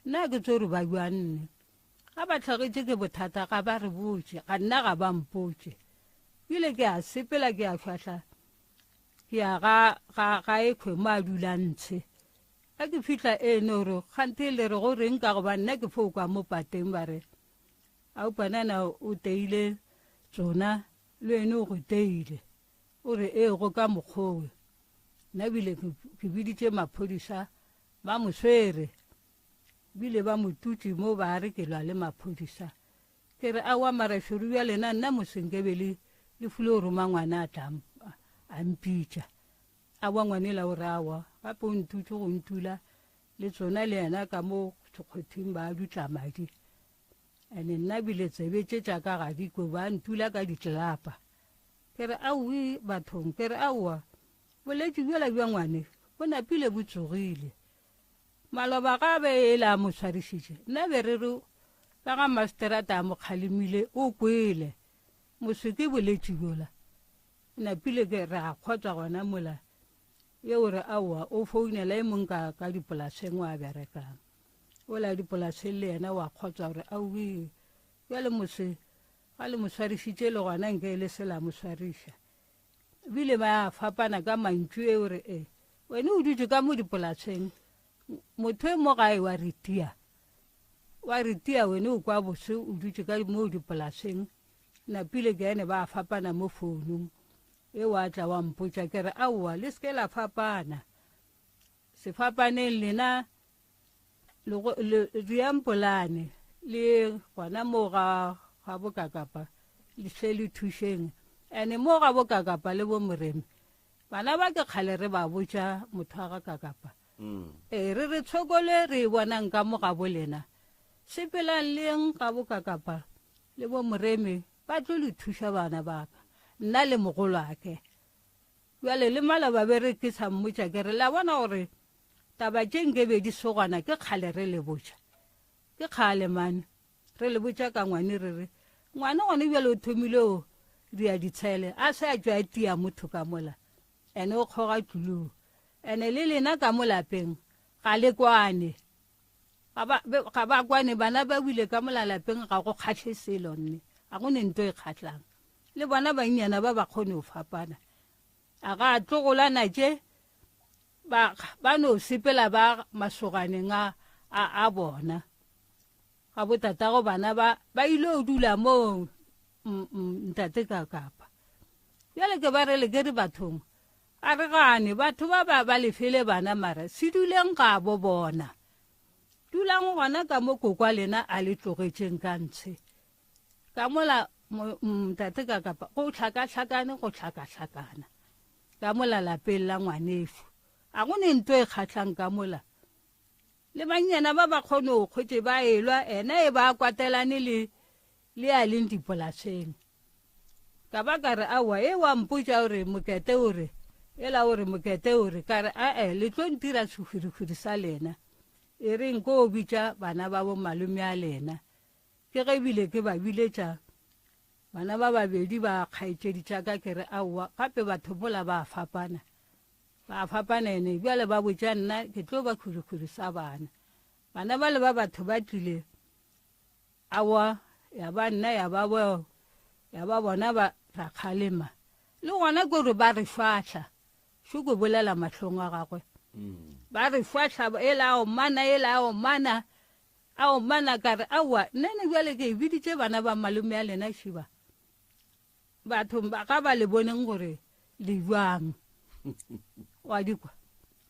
Nna ke tso re ba bjanne. Ga ba hlagetše ke bothata ga ba re botše, ga nna ga ba mpotše. Bile ke a sepela ke a šwahla ke ya ga ga ga ekhwe mo a dulang ntshe. Ga ke fihla e no re kganthe le re go reng ka goba nna ke fo kwa mo pateng ba re aupanana o teile tsona le wene o go teile. O re ee go ka mokgowe. Nna bile ke biditše maphodisa Ba mo swere, bile ba mo tutše mo ba re ke lwa le maphodisa. Ke re, Aowa mara šoro bja lena nna mose nkebe le le fule roma ngwana a tla a mpitša. Aowa ngwanela o re aowa, gape o ntutše go ntula le tsona le yena ka mo sekgothing ba dutla madi. Ene nna bile tsebe tše tša ka ga di kwe ba ntula ka ditlelapa. Ke re aowi bathong, ke re aowa Bolwetši bjola bja ngwane bo napile bo tsogile. Maloba ga a be e le a mo swarišitše, nna be re re ka ga maseterata a mo kgalemile, o kwele. Moswe ke bolwetši bjola. Napile ke re a kgotsa gona mola. Ye o re aowa, o founela e mong ka, ka dipolaseng wa berekang. Ola dipolaseng le yena wa kgotsa gore aowi, bjale moswe ga le mo swarišitše le gona nke e le se la mo swariša. Bile ba fapana ka mantšu e o re e wene o dutše ka mo dipolaseng motho e mo gae wa re tia wa re tia wene o kwa bose o dutše ka mo dipolaseng napile ke ene ba fapana mo founung e wa tla wa mpotša ke re aowa le se ke la fapana se fapaneng lena Riang polane le gona moo ga ga bokakapa le hle le thušeng. Ene mo ga bo Kakapa le bo Moremi, bana ba ke kgale re ba botša motho wa ga Kakapa. Ee, re re tshokole re e bonang ka mo ga bo lena. Sepelang le yeng ga bo Kakapa le bo Moremi, ba tlo le thuša bana ba ka, nna le mogolwake. Bjale le maloba be re ke sa mmotša ke re, la bona gore taba tše nke be di sogwana ke kgale re le botša. Ke kgale mane re le botša ka ngwane re re, ngwane gone bjale o thomile o ria ditshele, a se a tšwa a tia motho ka mola, ene o kgoga tluluu. Ene le lena ka mo lapeng ga le kwane. Ga ba, ga ba kwane, bana ba wile ka mola lapeng ga go kgahle selo nne, ga go ne nto e kgahlang. Le bona bannyana ba ba kgone go fapana. A ga tlogolana tše ba, ba no sepela ba masoganeng a, a, a bona. Ga botatago bana ba, ba ile go dula moo ntate ka kapa. Bjale ke ba re le ke re bathong, a re gane batho ba ba ba lefele bana mara se duleng ga bo bona. Dulang gona ka mo kokwa lena a le tlogetšeng ka ntshe. Ka mola ntate ka kapa go hlakahlakane go hlakahlakana ka mola lapeng la ngwanešu. A go ne nto e kgahlang ka mola. Le bannyana ba ba kgone go kgwetše ba elwa ena e ba kwatelane le le a leng dipolaseng. Ka ba ka re aowa e wa mpotša o re mokete o re ela o re mokete o re ka re ae le tlo ntira sehwirihwiri sa lena. E reng ko bitša bana ba bo malome a lena. Ke ge ebile ke ba biletša bana ba babedi ba kgaetšedi tša ka ke re aowa gape batho mola ba fapana. Ba fapana ene bjale ba botša nna ke tlo ba khwirikhwiri sa bana. Bana bale ba batho ba tlile aowa ya ba nna ya ba bo ya ba bona ba ra kgalema. Le gona ke gore ba re šwahla šo ke bolela mahlong a gagwe. Ba re šwahla ela a omana ela a omana a omana ka re aowa nna ne bjale ke e biditše bana ba malome a lena šiba. Batho ba ga ba le boneng gore le jwang. Wa di kwa?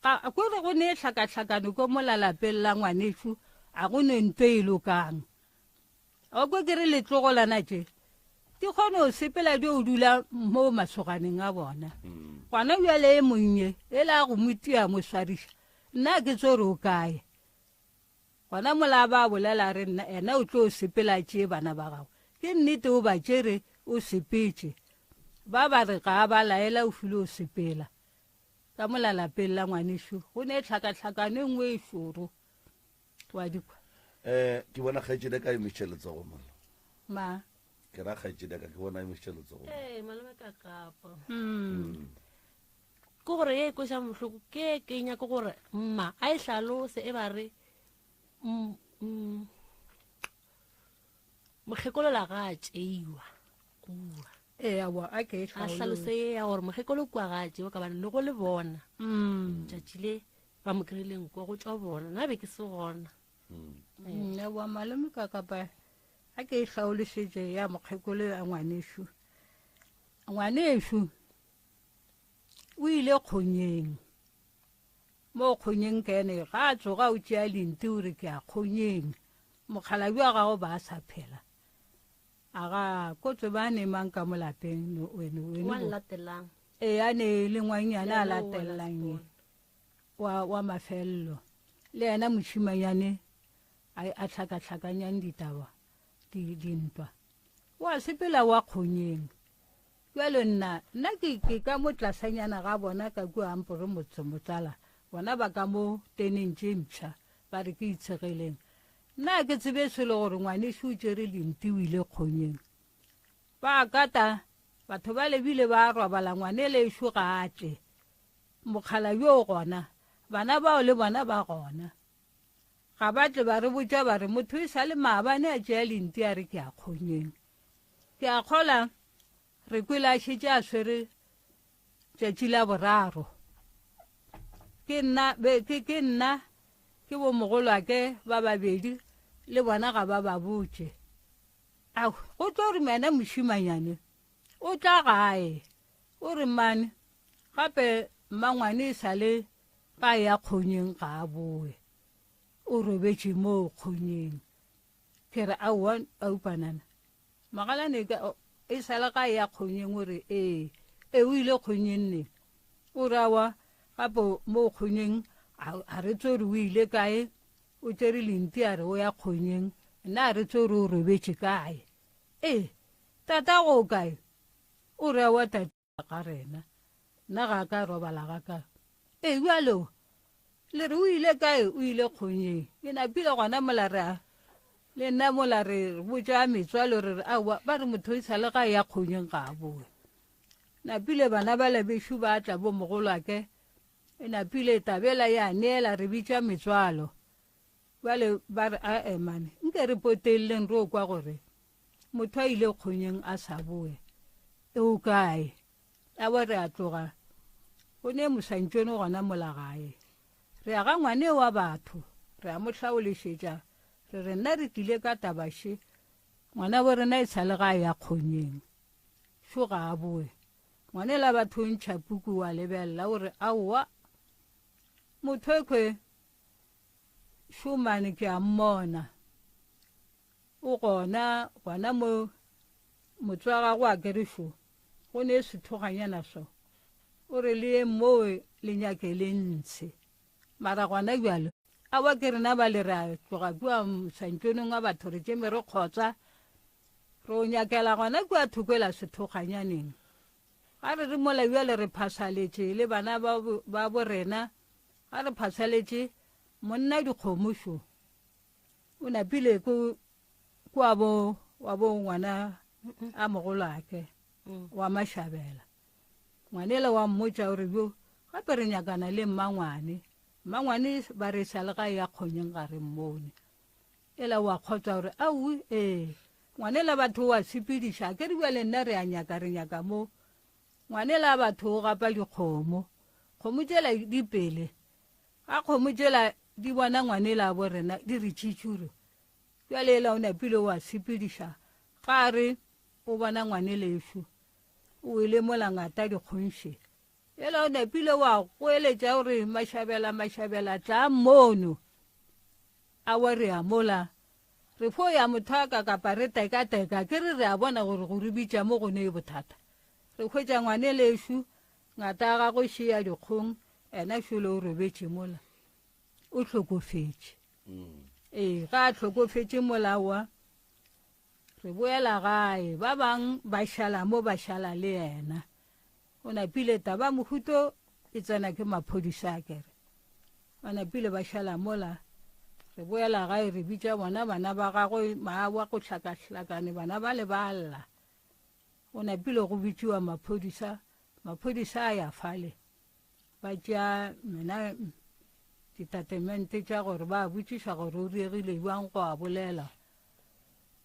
Ga ko re go ne hlakahlakano ko mola lapeng la ngwanešu, a go ne nto e lokang. O ko ke re letlogolana tše di kgone go sepela di o dula mo masoganeng a bona. Gona bjale e monnye e la go mo tia mo swariša, nna ke tso re o kae. Gona mola ba bolela re nna ena o tlo sepela tšee bana ba gagwe. Ke nnete o ba tšere o sepetše. Ba ba re ga a ba laela o file o sepela. Ka mola lapeng la ngwanešu go ne tlhakatlhakano e nngwe e šoro. Wa di kwa? Eh, ke bona kgaetšedi ka emiša letsogo mola. Ma. Ke ra kgaetšedi ka ke bona emiša letsogo. Eh, malome ka kapa. Ke gore ye e kwešang bohloko ke ke nyaka gore mma a e hlalose e ba re mokgekolo la ga a tšeiwa kua. Ee, aowa, a ke e A hlalose ye ya gore mokgekolo kua ga a tšeiwa ka bane le go le bona tšatši le ba mo kry-ileng kua go tšwa bona, nna be ke se gona. Aowa, malome ka kapa a ke e hlaološetše ya mokgekolo ya ngwanešu. Ngwanešu o ile kgonyeng, mo kgonyeng ke ene ga a tsoga o tšea lenti o re ke a kgonyeng, mokgalabje wa gago ba sa phela. A ga ko tseba ne mang ka mo lapeng, no, wene, wene Wa bo. latelang. Ee, a ne le ngwanyana a Le yena o wa latellang ye. last born. Wa, wa mafello. Le yena mošimanyane a, a hlakahlakanyang ditaba, di, dintwa. Wa sepela wa kgonyeng. Bjale nna, nna ke, ke ka mo tlasanyana ga bona ka kua Ampore motse motsala, bona ba ka mo teneng tše mpsha, ba re ke itshegeleng. Nna ga ke tsebe selo gore ngwanešu o tšere lenti o ile kgonyeng. Ba kata, batho ba lebile ba robala ngwanelešo ga a tle. Mokgala yo gona, bana bao le bona ba gona. Ga ba tle ba re botša ba re motho e sa le maabane a tšea lenti a re ke a kgonyeng. Ke a kgola re kwele a šetše a swere tšatši la boraro. Ke nna, be, ke, ke nna, ke bo mogolwake ba babedi, le bona ga ba ba botše. Ao, go tlo re mena mošimanyane o tla gae, o re mmane, gape mmangwane e sa le ga ya kgonyeng ga a boe, o robetše moo kgonyeng. Ke re aowa aupanana, magalane ka, E sa le ga e ya kgonyeng o re ee. Ee o ile kgonyeng neng? O re awa gape mo kgonyeng a re tsore o ile kae o tšere lenti a re o ya kgonyeng nna a re tsore o robetše kae. Ee tata go kae? O re awa tate ga rena nna ga ka robala ga ka. Ee bjalo le re o ile kae? O ile kgonyeng. Ke napile gona mola re a le nna mola re botša metswalo re re aowa ba re motho e sa le ga ya kgonyeng ga a boe. Napile bana ba labešo ba tla bo mogolwake e napile tabela ya neela re bitša metswalo. Bjale ba re ae mane nke re potelleng re o kwa gore motho a ile kgonyeng a sa boe e o kae. Awa re a tloga go ne mosantšone gona mola gae. Re ya ga ngwane wa batho re a mo hlaolešetša re re nna re tlile ka taba še ngwana bo rena e sa le ga ya kgonyeng šo ga a boe. Ngwane la batho o ntšha puku wa lebelela o re aowa motho ekhwe šomane ke a mmona o gona gona mo motse wa gago a kere šo go ne sethoganyana so o re le ye moo le nyake le ntshe mara gona bjalo awa ke rena ba le re a tloga kua mosantšoneng wa batho re tšeme re kgotsa re o nyakela gona kua thokwela sethoganyaneng ga re re mola bjale re phasaletše le bana ba bo rena ga re phasaletše monna dikgomo šo o napile ko kwa bo wa bo ngwana a mogolwake mm. wa mashabela ngwanela wa mmotša gore jo gape re nyakana le mmangwane mmangwane ba re sa le ga ya kgonyeng ga re mmone ela wa kgotsa gore aowi ee ngwanela batho wa sepediša ke re bjale nna re a nyaka re nyaka mo ngwanela batho o gapa dikgomo kgomo tšela di pele Ga kgomo tšela di bona ngwanela bo rena di re tšitšuru. Bjale ela o napile wa sepediša ga a re o bona ngwanelešo o wele mola ngata dikgonše. Ela o napile wa goeletša o re mašabela mašabela tlaa mono. Awa re a mola re fo ya mothaka kapa re tekateka ke re re a bona gore go re bitša mo go ne bothata. Re hwetša ngwanelešo Ngata ya gagwe še ya dikgong, ena šole o robetše mola, o hlokofetše. Mm. Ee, ga a hlokofetše mola wa, re boela gae, ba bang ba šala mo ba šala le yena. O napile taba mohuto e tsena ke maphodisa a kere. Ba napile ba šala mola, re boela gae re bitša bona bana ba gagwe maawa go hlakahlakane bana ba le ba lla. O napile go bitšiwa maphodisa, maphodisa a ya fale ba tšea mena ditatemente tša gore ba botšiša gore o diegile bjang go a bolela.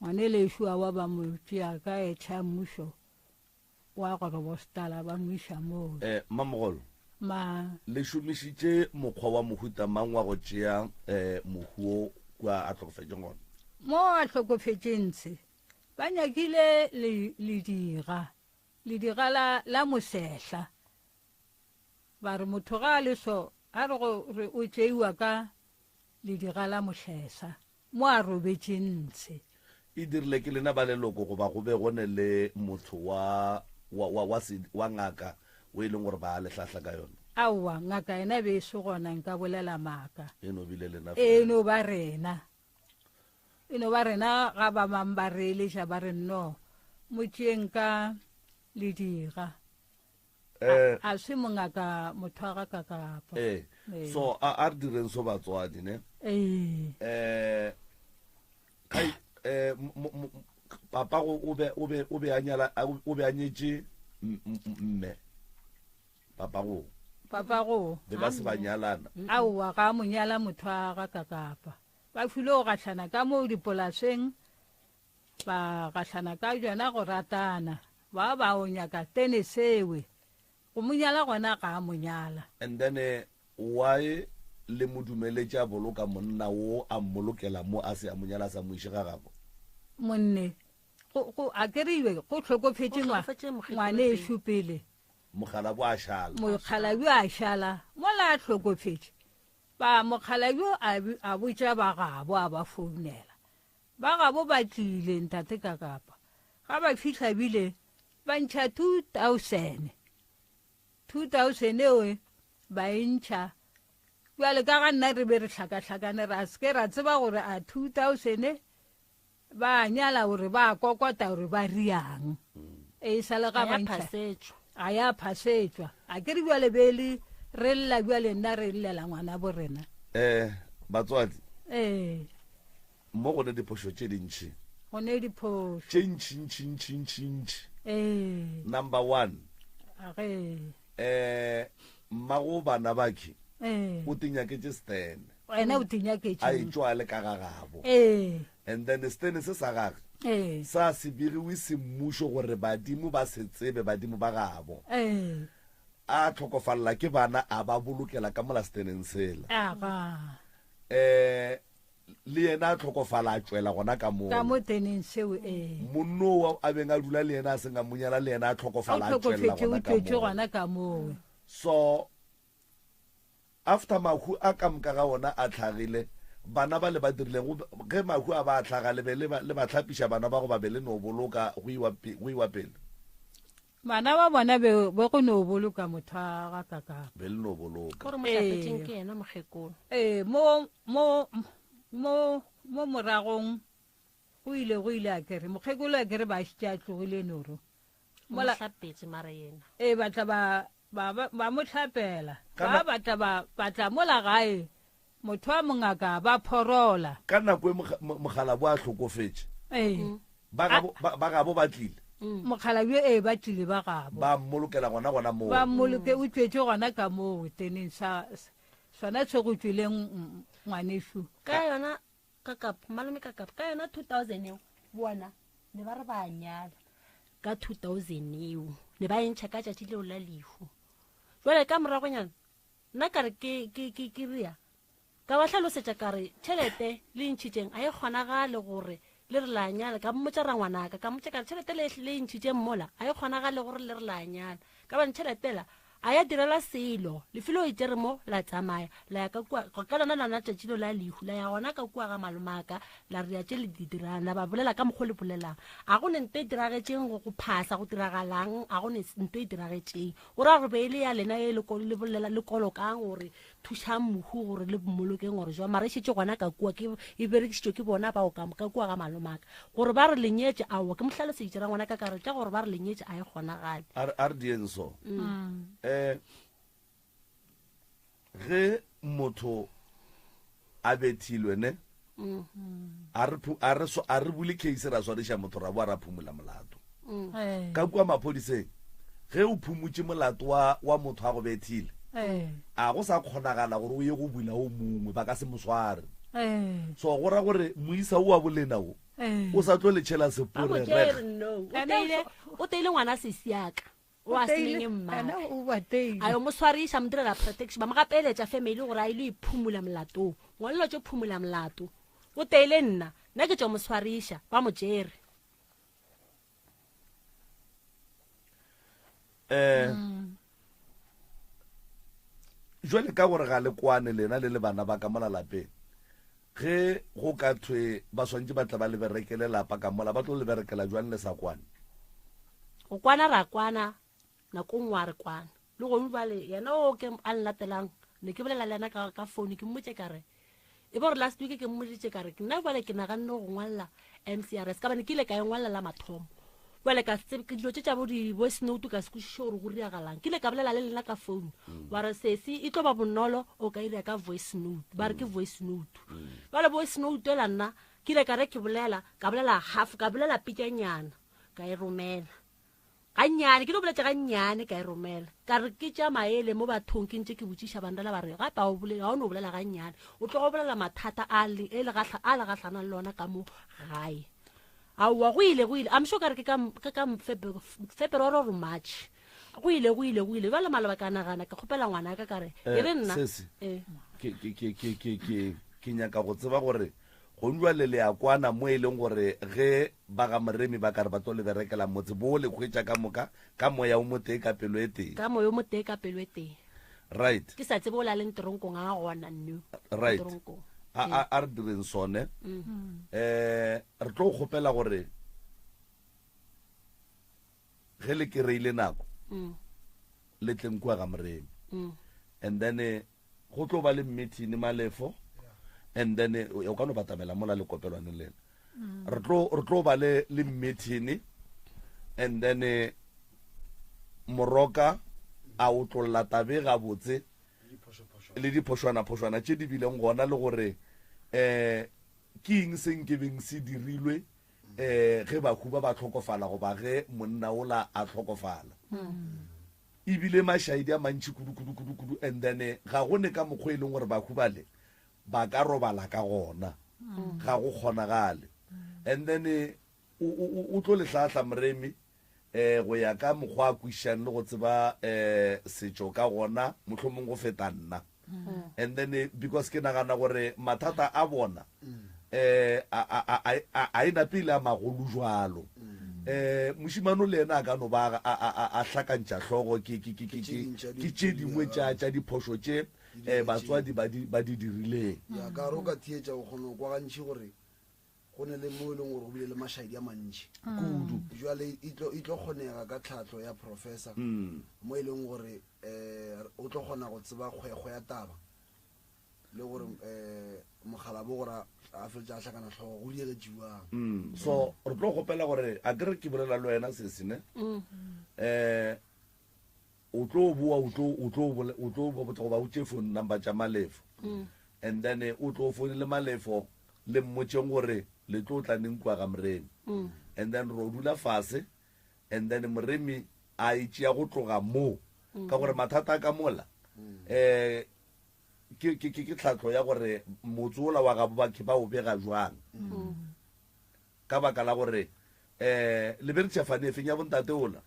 Ngwanelešo a wa ba mo tšea ka etšha ya mmušo wa Gorobostala ba mo iša moo. Eh, Mmamogolo, Ma. Le šomišitše mokgwa wa mohuta mang wa go tšea eh, mohu wo kua a hlokofetšeng gona? Mo a hlokofetšeng ntshe, Ba nyakile le, ledira, ledira la, la mosehla. Ba re motho ga a le so, a re go re o tšeiwa ka ledira la mohlesa, mo a robetše ntshe. E dirile ke lena ba leloko goba go be go ne le motho wa, wa, wa, wa, se, wa ngaka o e leng gore ba a le hlahla ka yona? Aowa, ngaka yena be e se gona, nka bolela maaka. E no bile lena E fela. no ba rena. E no ba rena ga ba bang ba re eletša ba re no mo tšeeng ka ledira. Eh. A se mongaka motho wa ga kakapa. Eh. Ee. So a a re direng so batswadi ne. Ee. Eh kai eh papa go o be o be o be a nyala o be a nyetše mme papa go. Papa go. Be ba se ba nyalana. Aowa ga a mo nyala motho wa ga kakapa. Ba file go gahlana ka moo dipolaseng, ba gahlana ka jona go ratana. Ba ba o nyaka tene sewe. Go mo nyala gona ga a mo nyala. And then why le mo dumeletše a boloka monna wo a mmolokela mo a se a mo nyala a sa mo iše ga gabo? Monne, go, go, a ke re go hlokofetše Go hlokofetše mokgekolo ngwanešu pele. Mokgalabje a šala. Mokgalabje a šala mola a hlokofetše. Ba mokgala yo a, a botša ba gabo a ba founela. Ba gabo ba tlile, ntate Kakapa. Ga ba fihla bile ba ntšha 2000. 2000 eo ba e ntšha. Bjale ka ga nna re be re hlakahlakane ra se ke ra tseba gore a 2000 ba nyala gore ba kokota gore ba riang. E sa le ga ba ntšha. A ya phasetšwa. A ke re bjale be le re lla bjale nna re llela ngwana bo rena. Eh batswadi. Eh. Mo go ne diphošo tše dintši. Go ne diphošo. Tše ntši ntši ntši ntši ntši. Ee. Number one. Age. Eh, mmago bana bakhe. Ee. O tinyaketše Stan. Wena o tinyaketše. A etšwa le ka ga gabo. Ee. And then Stan se sa gage. Ee. Sa se begiwe semmušo gore badimo ba se tsebe badimo ba gabo. Ee. A tlhokofalela ke bana a ba bolokela ka mola Staneng sela. Aga. Eh Le yena a hlokofala a tšwela gona ka moo. Ka mo teneng seo, ee. Monno wa a beng a dula le yena a seng a mo nyala le yena a hlokofala a tšwelela gona ka moo. O tšwetše gona ka moo. So after mahu a ka moka ga ona a hlagile, bana ba le ba dirileng ge mahu a ba a hlaga le be le ba le ba hlapiša bana ba goba be le no boloka go iwa go iwa pele? Bana ba bona be be go no boloka motho a ga kakapa. Be le no boloka. Gore mohlapetšeng ke yena mokgekolo. Ee, mo mo mo mo moragong go ile go ile a kere mokgekolo a kere ba šitše a tlogile noro. Mola hlapetše mara yena. Ee, ba tla ba ba ba mo hlapela. Ba ba tla ba ba tla mola gae motho wa mongaka ba phorola. Ka nako e mokgalabje a hlokofetše. Ee. Ba gabo, ba, ba gabo ba tlile. Mokgalabje, ee, ba tlile ba gabo. Ba mmolokela gona gona moo. Ba mmoloke, o tšwetše gona ka moo teneng sa, sona se go tšwileng ngwanešu. Ka yona, kakap, malome kakap, ka yona 2000 eo, bona, ne ba re ba a nyala ka 2000 eo, ne ba e ntšha ka tšatši leo la lehu. Jwale ka moragonyana, nna ka re ke, ke, ke, ke rea, Ka ba hlalosetša ka re, Tšhelete le e ntšhitšeng a e kgonagale gore le re la nyala. Ka mmotša rangwanaka, ka mmotša ka re, Tšhelete le le e ntšhitšeng mola a e kgonagale gore le re la nyala. Ka bane tšhelete la a ya direla selo. Lefelo e tšere mo la tsamaya la ya ka kua ka lona lona tšatši leo la lehu la ya gona ka kua ga malomaka la re ya tše le di dirang la ba bolela ka mokgwa le bolelang. A go ne nto e diragetšeng go go phasa go diragalang a go ne nto e diragetšeng. Go ra gore be e le ya lena e le le bolela le kolokang gore Thušang mohu gore le mmolokeng gore jwang mara e šetše gona ka kua ke e berekišitšwe ke bona bao ka ka kua ga malomaka gore ba re lenyetše aowa ke mo hlaloseditše rangwana ka ka re tša gore ba re lenyetše a e kgonagale. A re a re dieng so. Eh ge motho a bethilwe ne a re a re a re bule case ra swariša motho ra boa ra phumula molato. Ka kua maphodiseng ge o phumutše molato wa wa motho a go bethile a go sa kgonagala gore o ye go bula o mongwe ba ka se mo sware. So go ra gore moisa o wa bolena o o sa tlo le tšhela sepore reg. O teile ngwana sesiaka. O a seneng mmagwe. A yo mo swariša, mo direla protection, ba mo gapeletša family gore a ile iphumula molatong. Ngwanelo tšo phumula molato. O teile nna, nna ke tšo mo swariša, ba mo tšere. Eh Jwale ka gore ga le kwane lena le le bana ba ka mola lapeng. Ge go ka thwe ba swantše ba tla ba le berekele lapa ka mola, ba tlo le berekela jwang le sa kwane? Go kwana ra kwana, nako nngwe a re kwana. Le gonu bale yena o ke a nlatelang, ne ke bolela le yena ka, ka phone ke mmotše ka re, e bo gore last week ke mmoditše ka re, nna bale ke naganne go ngwalela MCRS ka bane ke ile ka e ngwalela la mathomo. Bjale ka se tsebe ke dilo tše tša bo di-voice note ka se kwešiše gore go diragalang. Ke ile ka bolela le lena ka phone wa re sesi e tlo ba bonolo o ka ira ka voice note, ba re ke voice note. Bjale voice note ela nna ke ile ka re ke bolela ka bolela half ka bolela pitšanyana ka e romela gannyane ke no boletše gannyane ka e romela ka re ke tša maele mo bathong ke ntše ke botšiša bandala ba re gape ga o no bolela gannyane o tloga o bolela mathata a le e le gahlanang le ona ka mo gae. Aowa, go ile, go ile. I'm sure ka re ke ka, ke ka February or March. Go ile, go ile, go ile. Bjale maloba ka nagana, ka kgopela ngwanaka ka re, e re nna. Sesi, Eh. ke, ke, ke, ke, ke, ke, ke nyaka go tseba gore gong jwale le a kwana mo e leng gore ge ba ga Moremi ba ka re ba tlo le berekela motse, bo le hwetša ka moka ka moya o motee ka pelo e tee. Ka moya o motee ka pelo e tee. Right. Ke sa tsebe o la leng teronkong a gona no. Right. A a a re direng sone. Mm. Eh re tlo kgopela gore Ge le kereile nako, le tleng kua ga Moremi. And then eh, go tlo ba le meeting Malefo. And then eh, o ka no batamela mola le kopelwane lena. Re tlo re tlo ba le le meeting and then eh, Moroka a otlolla tabe gabotse le diphošwana-phošwana tše di bileng gona le gore um ke eng se nkebeng se dirilwe um ge bahu ba ba hlokofala goba ge monna ola a hlokofala. E bile mašaedi a mantši kudu kudu kudu kudu and then eh, ga go ne ka mokgwa e leng gore bahu bale ba ka robala ka gona, ga go kgonagale. And then eh, o, o, o, o tlo le hlahla Moremi um go ya ka mokgwa a kwešišang le go tseba um setšo ka gona, mohlomong go feta nna. And then eh, because ke nagana gore mathata a bona um a e nape ile a magolo jwalo. Um mošimano le yena a ka no ba a hlakantšha hlogo ke tše dingwe tša diphošo tše um batswadi ba di dirileng. Ya ka re o ka theetša o kgona go kwa gantši gore Go ne le mo e leng gore go bile le mašaedi a mantši kudu. Jwale e tlo, e tlo kgonega ka tlhahlo ya professor mo e leng gore um o tlo kgona go tseba kgwekgwe ya taba le gore um mokgalabo gore a feletša a hlakana hlogo go diegetšiwang. Mm. So re tlo kgopela gore a ke re ke bolela le wena sesi ne um O tlo boa o tlo o tlo o tlo botsa goba o tše phone number tša Malefo. And then o tlo founele Malefo le mmotšeng gore le tlo tla neng kua ga Moremi. And then ro dula fase and then Moremi a e tšea go tloga moo ka gore mathata a ka mola eh ke ke ke tlhahlo ya gore motse ola wa gabo ba ba o bega jwang. Ka baka la gore um le be re tšhafane efeng ya bontate ola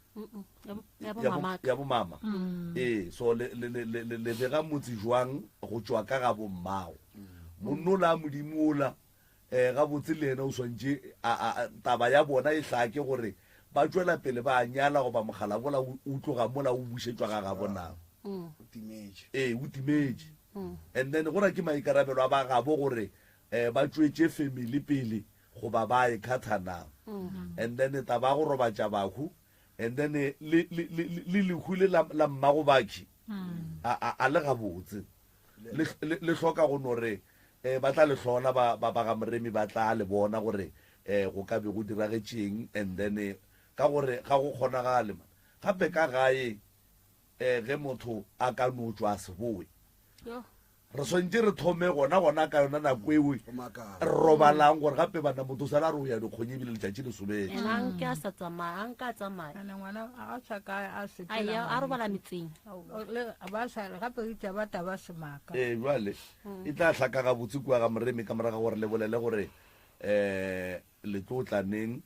ya bomama mm. ee so le bega motse jwang go tšwa ka ga bommago mm. monno la modimo ola um gabotse le yena o swantše taba ya bona e hlake gore ba tšwela pele ba nyala goba mogala bola o tloga mola o bušetšwa ga gabonang mm. ee o timetše and then go ra ke maikarabelo a ba gabo gore um ba tšwetše family pele goba ba e khatha na and then taba ya go robatša bahu and then le le le le lehu le la la mmago bakhi a a a le gabotse le le le hloka go no re eh ba tla le hlola ba ba ba ga Moremi ba tla le bona gore eh go ka be go diragetšeng and then eh, ka gore ga go kgonagale man gape ka gae eh ge motho a ka no tšwa a se boe Re swanetše re thome gona gona ka yona nako eo re robalang gore gape bana motho sala re o ya dikgong ebile letšatši le sobetše. Ena nke a sa tsamaya, a nka a tsamaya. Ene ngwana a ga sa ka a A sepela. ya a robala metseng. Le ba sa gape itse ba taba semaka. Ee, bjale e tla hlaka gabotse kua ga Moremi ka morago ga gore le bolele gore um le tlo tla neng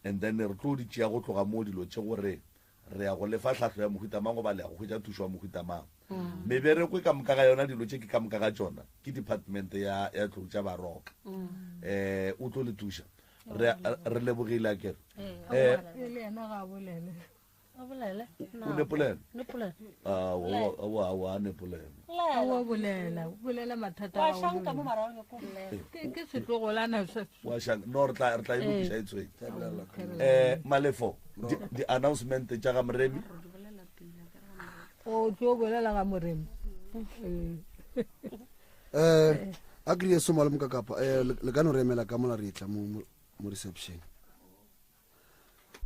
and then re tlo di tšea go tloga moo dilo tše gore Re ya go le fa tlhahlo ya mohuta mang goba le ya go hwetša thušo ya mohuta mang. Mebereko e ka moka ga yona, dilo tše ke ka moka ga tšona, ke department ya, ya tlou tša Baroka. Eh, o tlo le thuša. Re, re lebogile akere. Eh, Le yena ga a bolele. A bolele. O ne polelo? Ne polelo. Aowa, aowa, aowa, a ne polelo. Aowa, bolela, bolela mathata Wa a gago šanka mo le wena. marago ke bolela. Ke, ke setlogolana se. Wa šanka. No, re tla, re tla e lokiša e tshwenya. Eh, Malefo, di, di announcement tša ga Moremi. O tlo bolela ga Moremi. Eh. Eh, a ke re so malome ka kapa eh le ka no re emela ka mola re tla mo mo mo reception.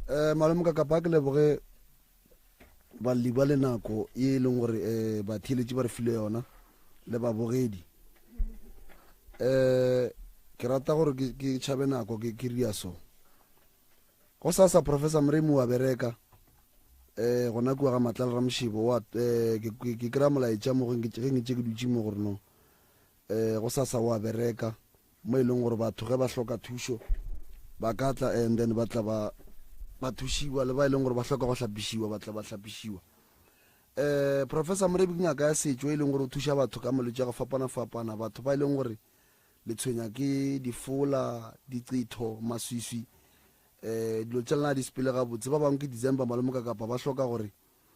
Eh malome ka kapa ke leboge balli ba le nako ye e leng gore eh batheeletši ba re file yona le babogedi. Eh ke rata gore ke ke tšhabe nako ke ke ria so. Go sasa Professor Moremi wa bereka eh gona kua ga Matlala Ramoshibo wa eh ke ke kry-a molaetša mo ge ge ntše ke dutše mo gore no eh go sasa wa bereka mo e leng gore batho ge ba hloka thušo ba ka tla and then ba tla ba ba thušiwa le ba e leng gore ba hloka go hlapišiwa ba tla ba hlapišiwa eh Professor Morebi ke ngaka ya setšo e leng gore o thuša batho ka malwetši a go fapana-fapana batho ba e leng gore le tshwenya ke difola diqitho maswiswi eh dilo tša lena di sepele gabotse ba bangwe ke December malomoka kapa ba hloka gore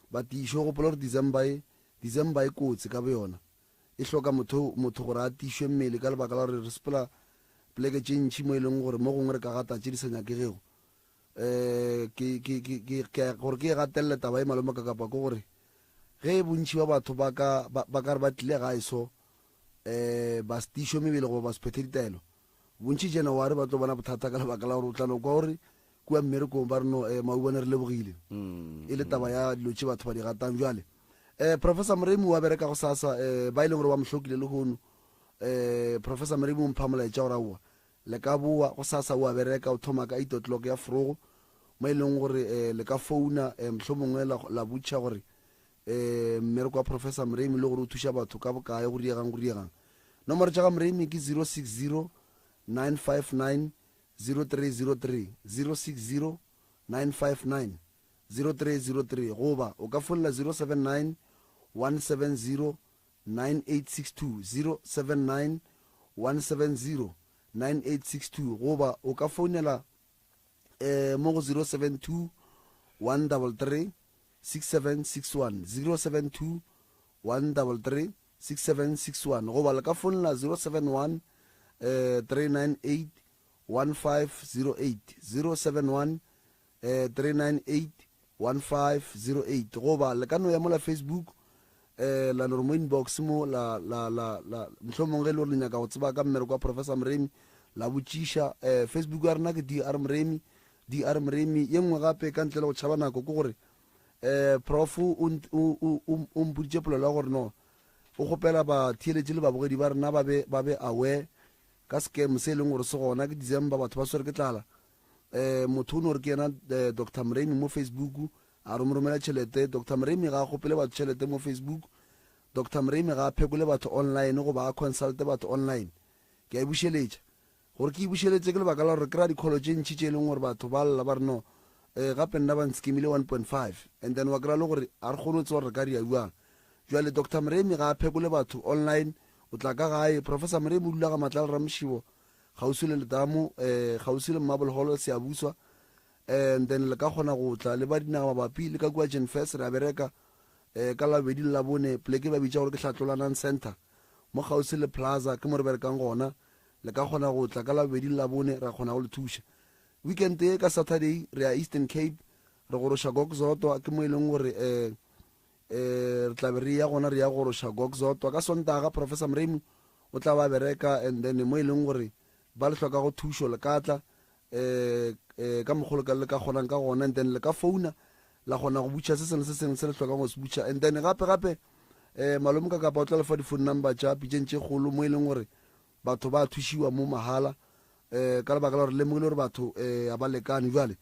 ba tiišwe gopola gore December e December e kotsi ka boyona E hloka motho, motho gore a tiišwe mmele ka lebaka la gore re sepela poleke tše ntši mo e leng gore mo gongwe re ka gata tše di sa nyakegego. Um ke, ke, ke, ke, ke, gore ke e gatelele taba e malome Kakapa ke gore ge bontši ba batho ba ka, ba, ba ka re ba tlile gae so, um ba se tiišwe mebele goba ba se phethe ditaelo, bontši January ba tlo bona bothata ka lebaka la gore o tla no kwa gore kua mmerekong ba re no, um maubane re lebogile. E le taba ya dilo tše batho ba di gatang. Bjale, um Professor Moremi wa bereka gosasa, um ba e leng gore ba mo hlokile lehono, um Professor Moremi o mpha molaetša gore aowa, Le ka boa gosasa o a bereka, o thoma ka eight o'clock ya forogo, mo e leng gore le ka founa mohlomongwe la, la botšiša gore mmereko wa Professor Mremi le gore o thuša batho ka bokae, go diegang, go diegang. Nomoro tša ga Mremi ke 060 959 0303, 060 959 0303, goba o ka founela 079 170 9862, 079 170 9862, goba o ka founela eh, mo go 072 133 6761, 072 133 6761, goba le ka founela 071 eh, 398 1508, 071 eh, 398 1508, goba le ka no ya mola Facebook eh, la no re mo inbox mo la la la la mohlomong ge e le gore le nyaka go tseba ka mmereko wa Professor Moremi la botšiša. Eh, Facebook ya rena ke DR Moremi, DR Moremi. Ye nngwe gape ka ntle le go tšhaba nako ke gore eh, prof o o o o mpoditše polelo ya gore no o kgopela batheeletši le babogedi ba rena ba be ba be aware ka scam se e leng gore se gona ke December, batho ba swere ke tlala. Eh, motho o no re ke yena eh, Doctor Mremi mo Facebook, a re mo romela tšhelete. Doctor Mremi ga a kgopele batho tšhelete mo Facebook. Doctor Mremi ga a phekole batho online goba a consulte batho online. Ke a e bušeletša. Gore ke e bušeletše ke lebaka la gore re kry-a di-call tše ntši tše e leng gore batho ba lla ba re no, eh, gape nna ba nskemile 1.5 and then wa kry-a le gore ga re kgone go tseba gore re ka ria bjang. Bjale Doctor Mremi ga a phekole batho online, o tla ka gae. Professor Mremi o dula ga Matlala Ramoshibo kgauswi le letamo, eh, kgauswi le Marble Hall, Siyabuswa. And then le ka kgona go tla le ba dinaga mabapi le ka kua Genfest, re a bereka eh, ka Labobedi le Labone, poleke ba bitša gore ke Hlatlolanang Centre, mo kgauswi le Plaza, ke mo re berekang gona. Le ka kgona go tla ka Labobedi le Labone, ra kgona go le thuša. Weekend ye ka Saturday re ya Eastern Cape, re goroša Gokzotwa, ke mo e leng gore eh, eh, re tla be re ya gona, re ya goroša Gokzotwa. Ka Sontaga Professor Mremu o tla ba bereka, and then mo e leng gore ba le hlokago thušo le ka tla eh, eh, ka mokgwa le ka le ka kgonang ka gona, and then le ka founa la kgona go butša se sengwe se sengwe se le hlokang go se butša. And then gape gape eh, malome ka kapa o tla le fa di-phone number tša pitšeng tše kgolo mo e leng gore batho ba thušiwa mo mahala eh, ka lebaka la gore lemogile gore batho eh, ga ba lekane. Jwale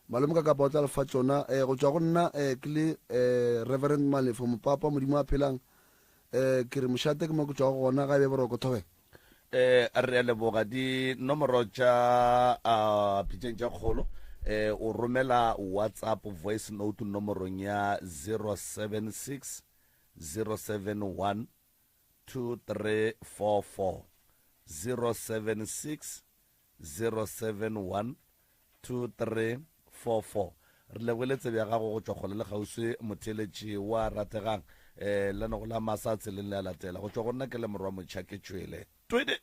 malome ka kapa o tla le fa tšona. Eh, go tšwa go nna eh, ke le eh, Reverend Malefo Mopapa, Modimo a phelang, eh, ke re mošate ke mo ke tšwago gona, ga e be boroko thobela. Eh, re a leboga dinomoro tša uh, pitšeng tša kgolo. Eh, o romela WhatsApp voice note nomorong ya 076 071 2344, 076 071 2344. Re lebogile tsebe ya gago go tšwa kgole le kgauswi, motheeletši wa rategang. Eh, lenago la masa tseleng le a latela. Go tšwa go nna ke le morwa motšha ke tšwele. Twede!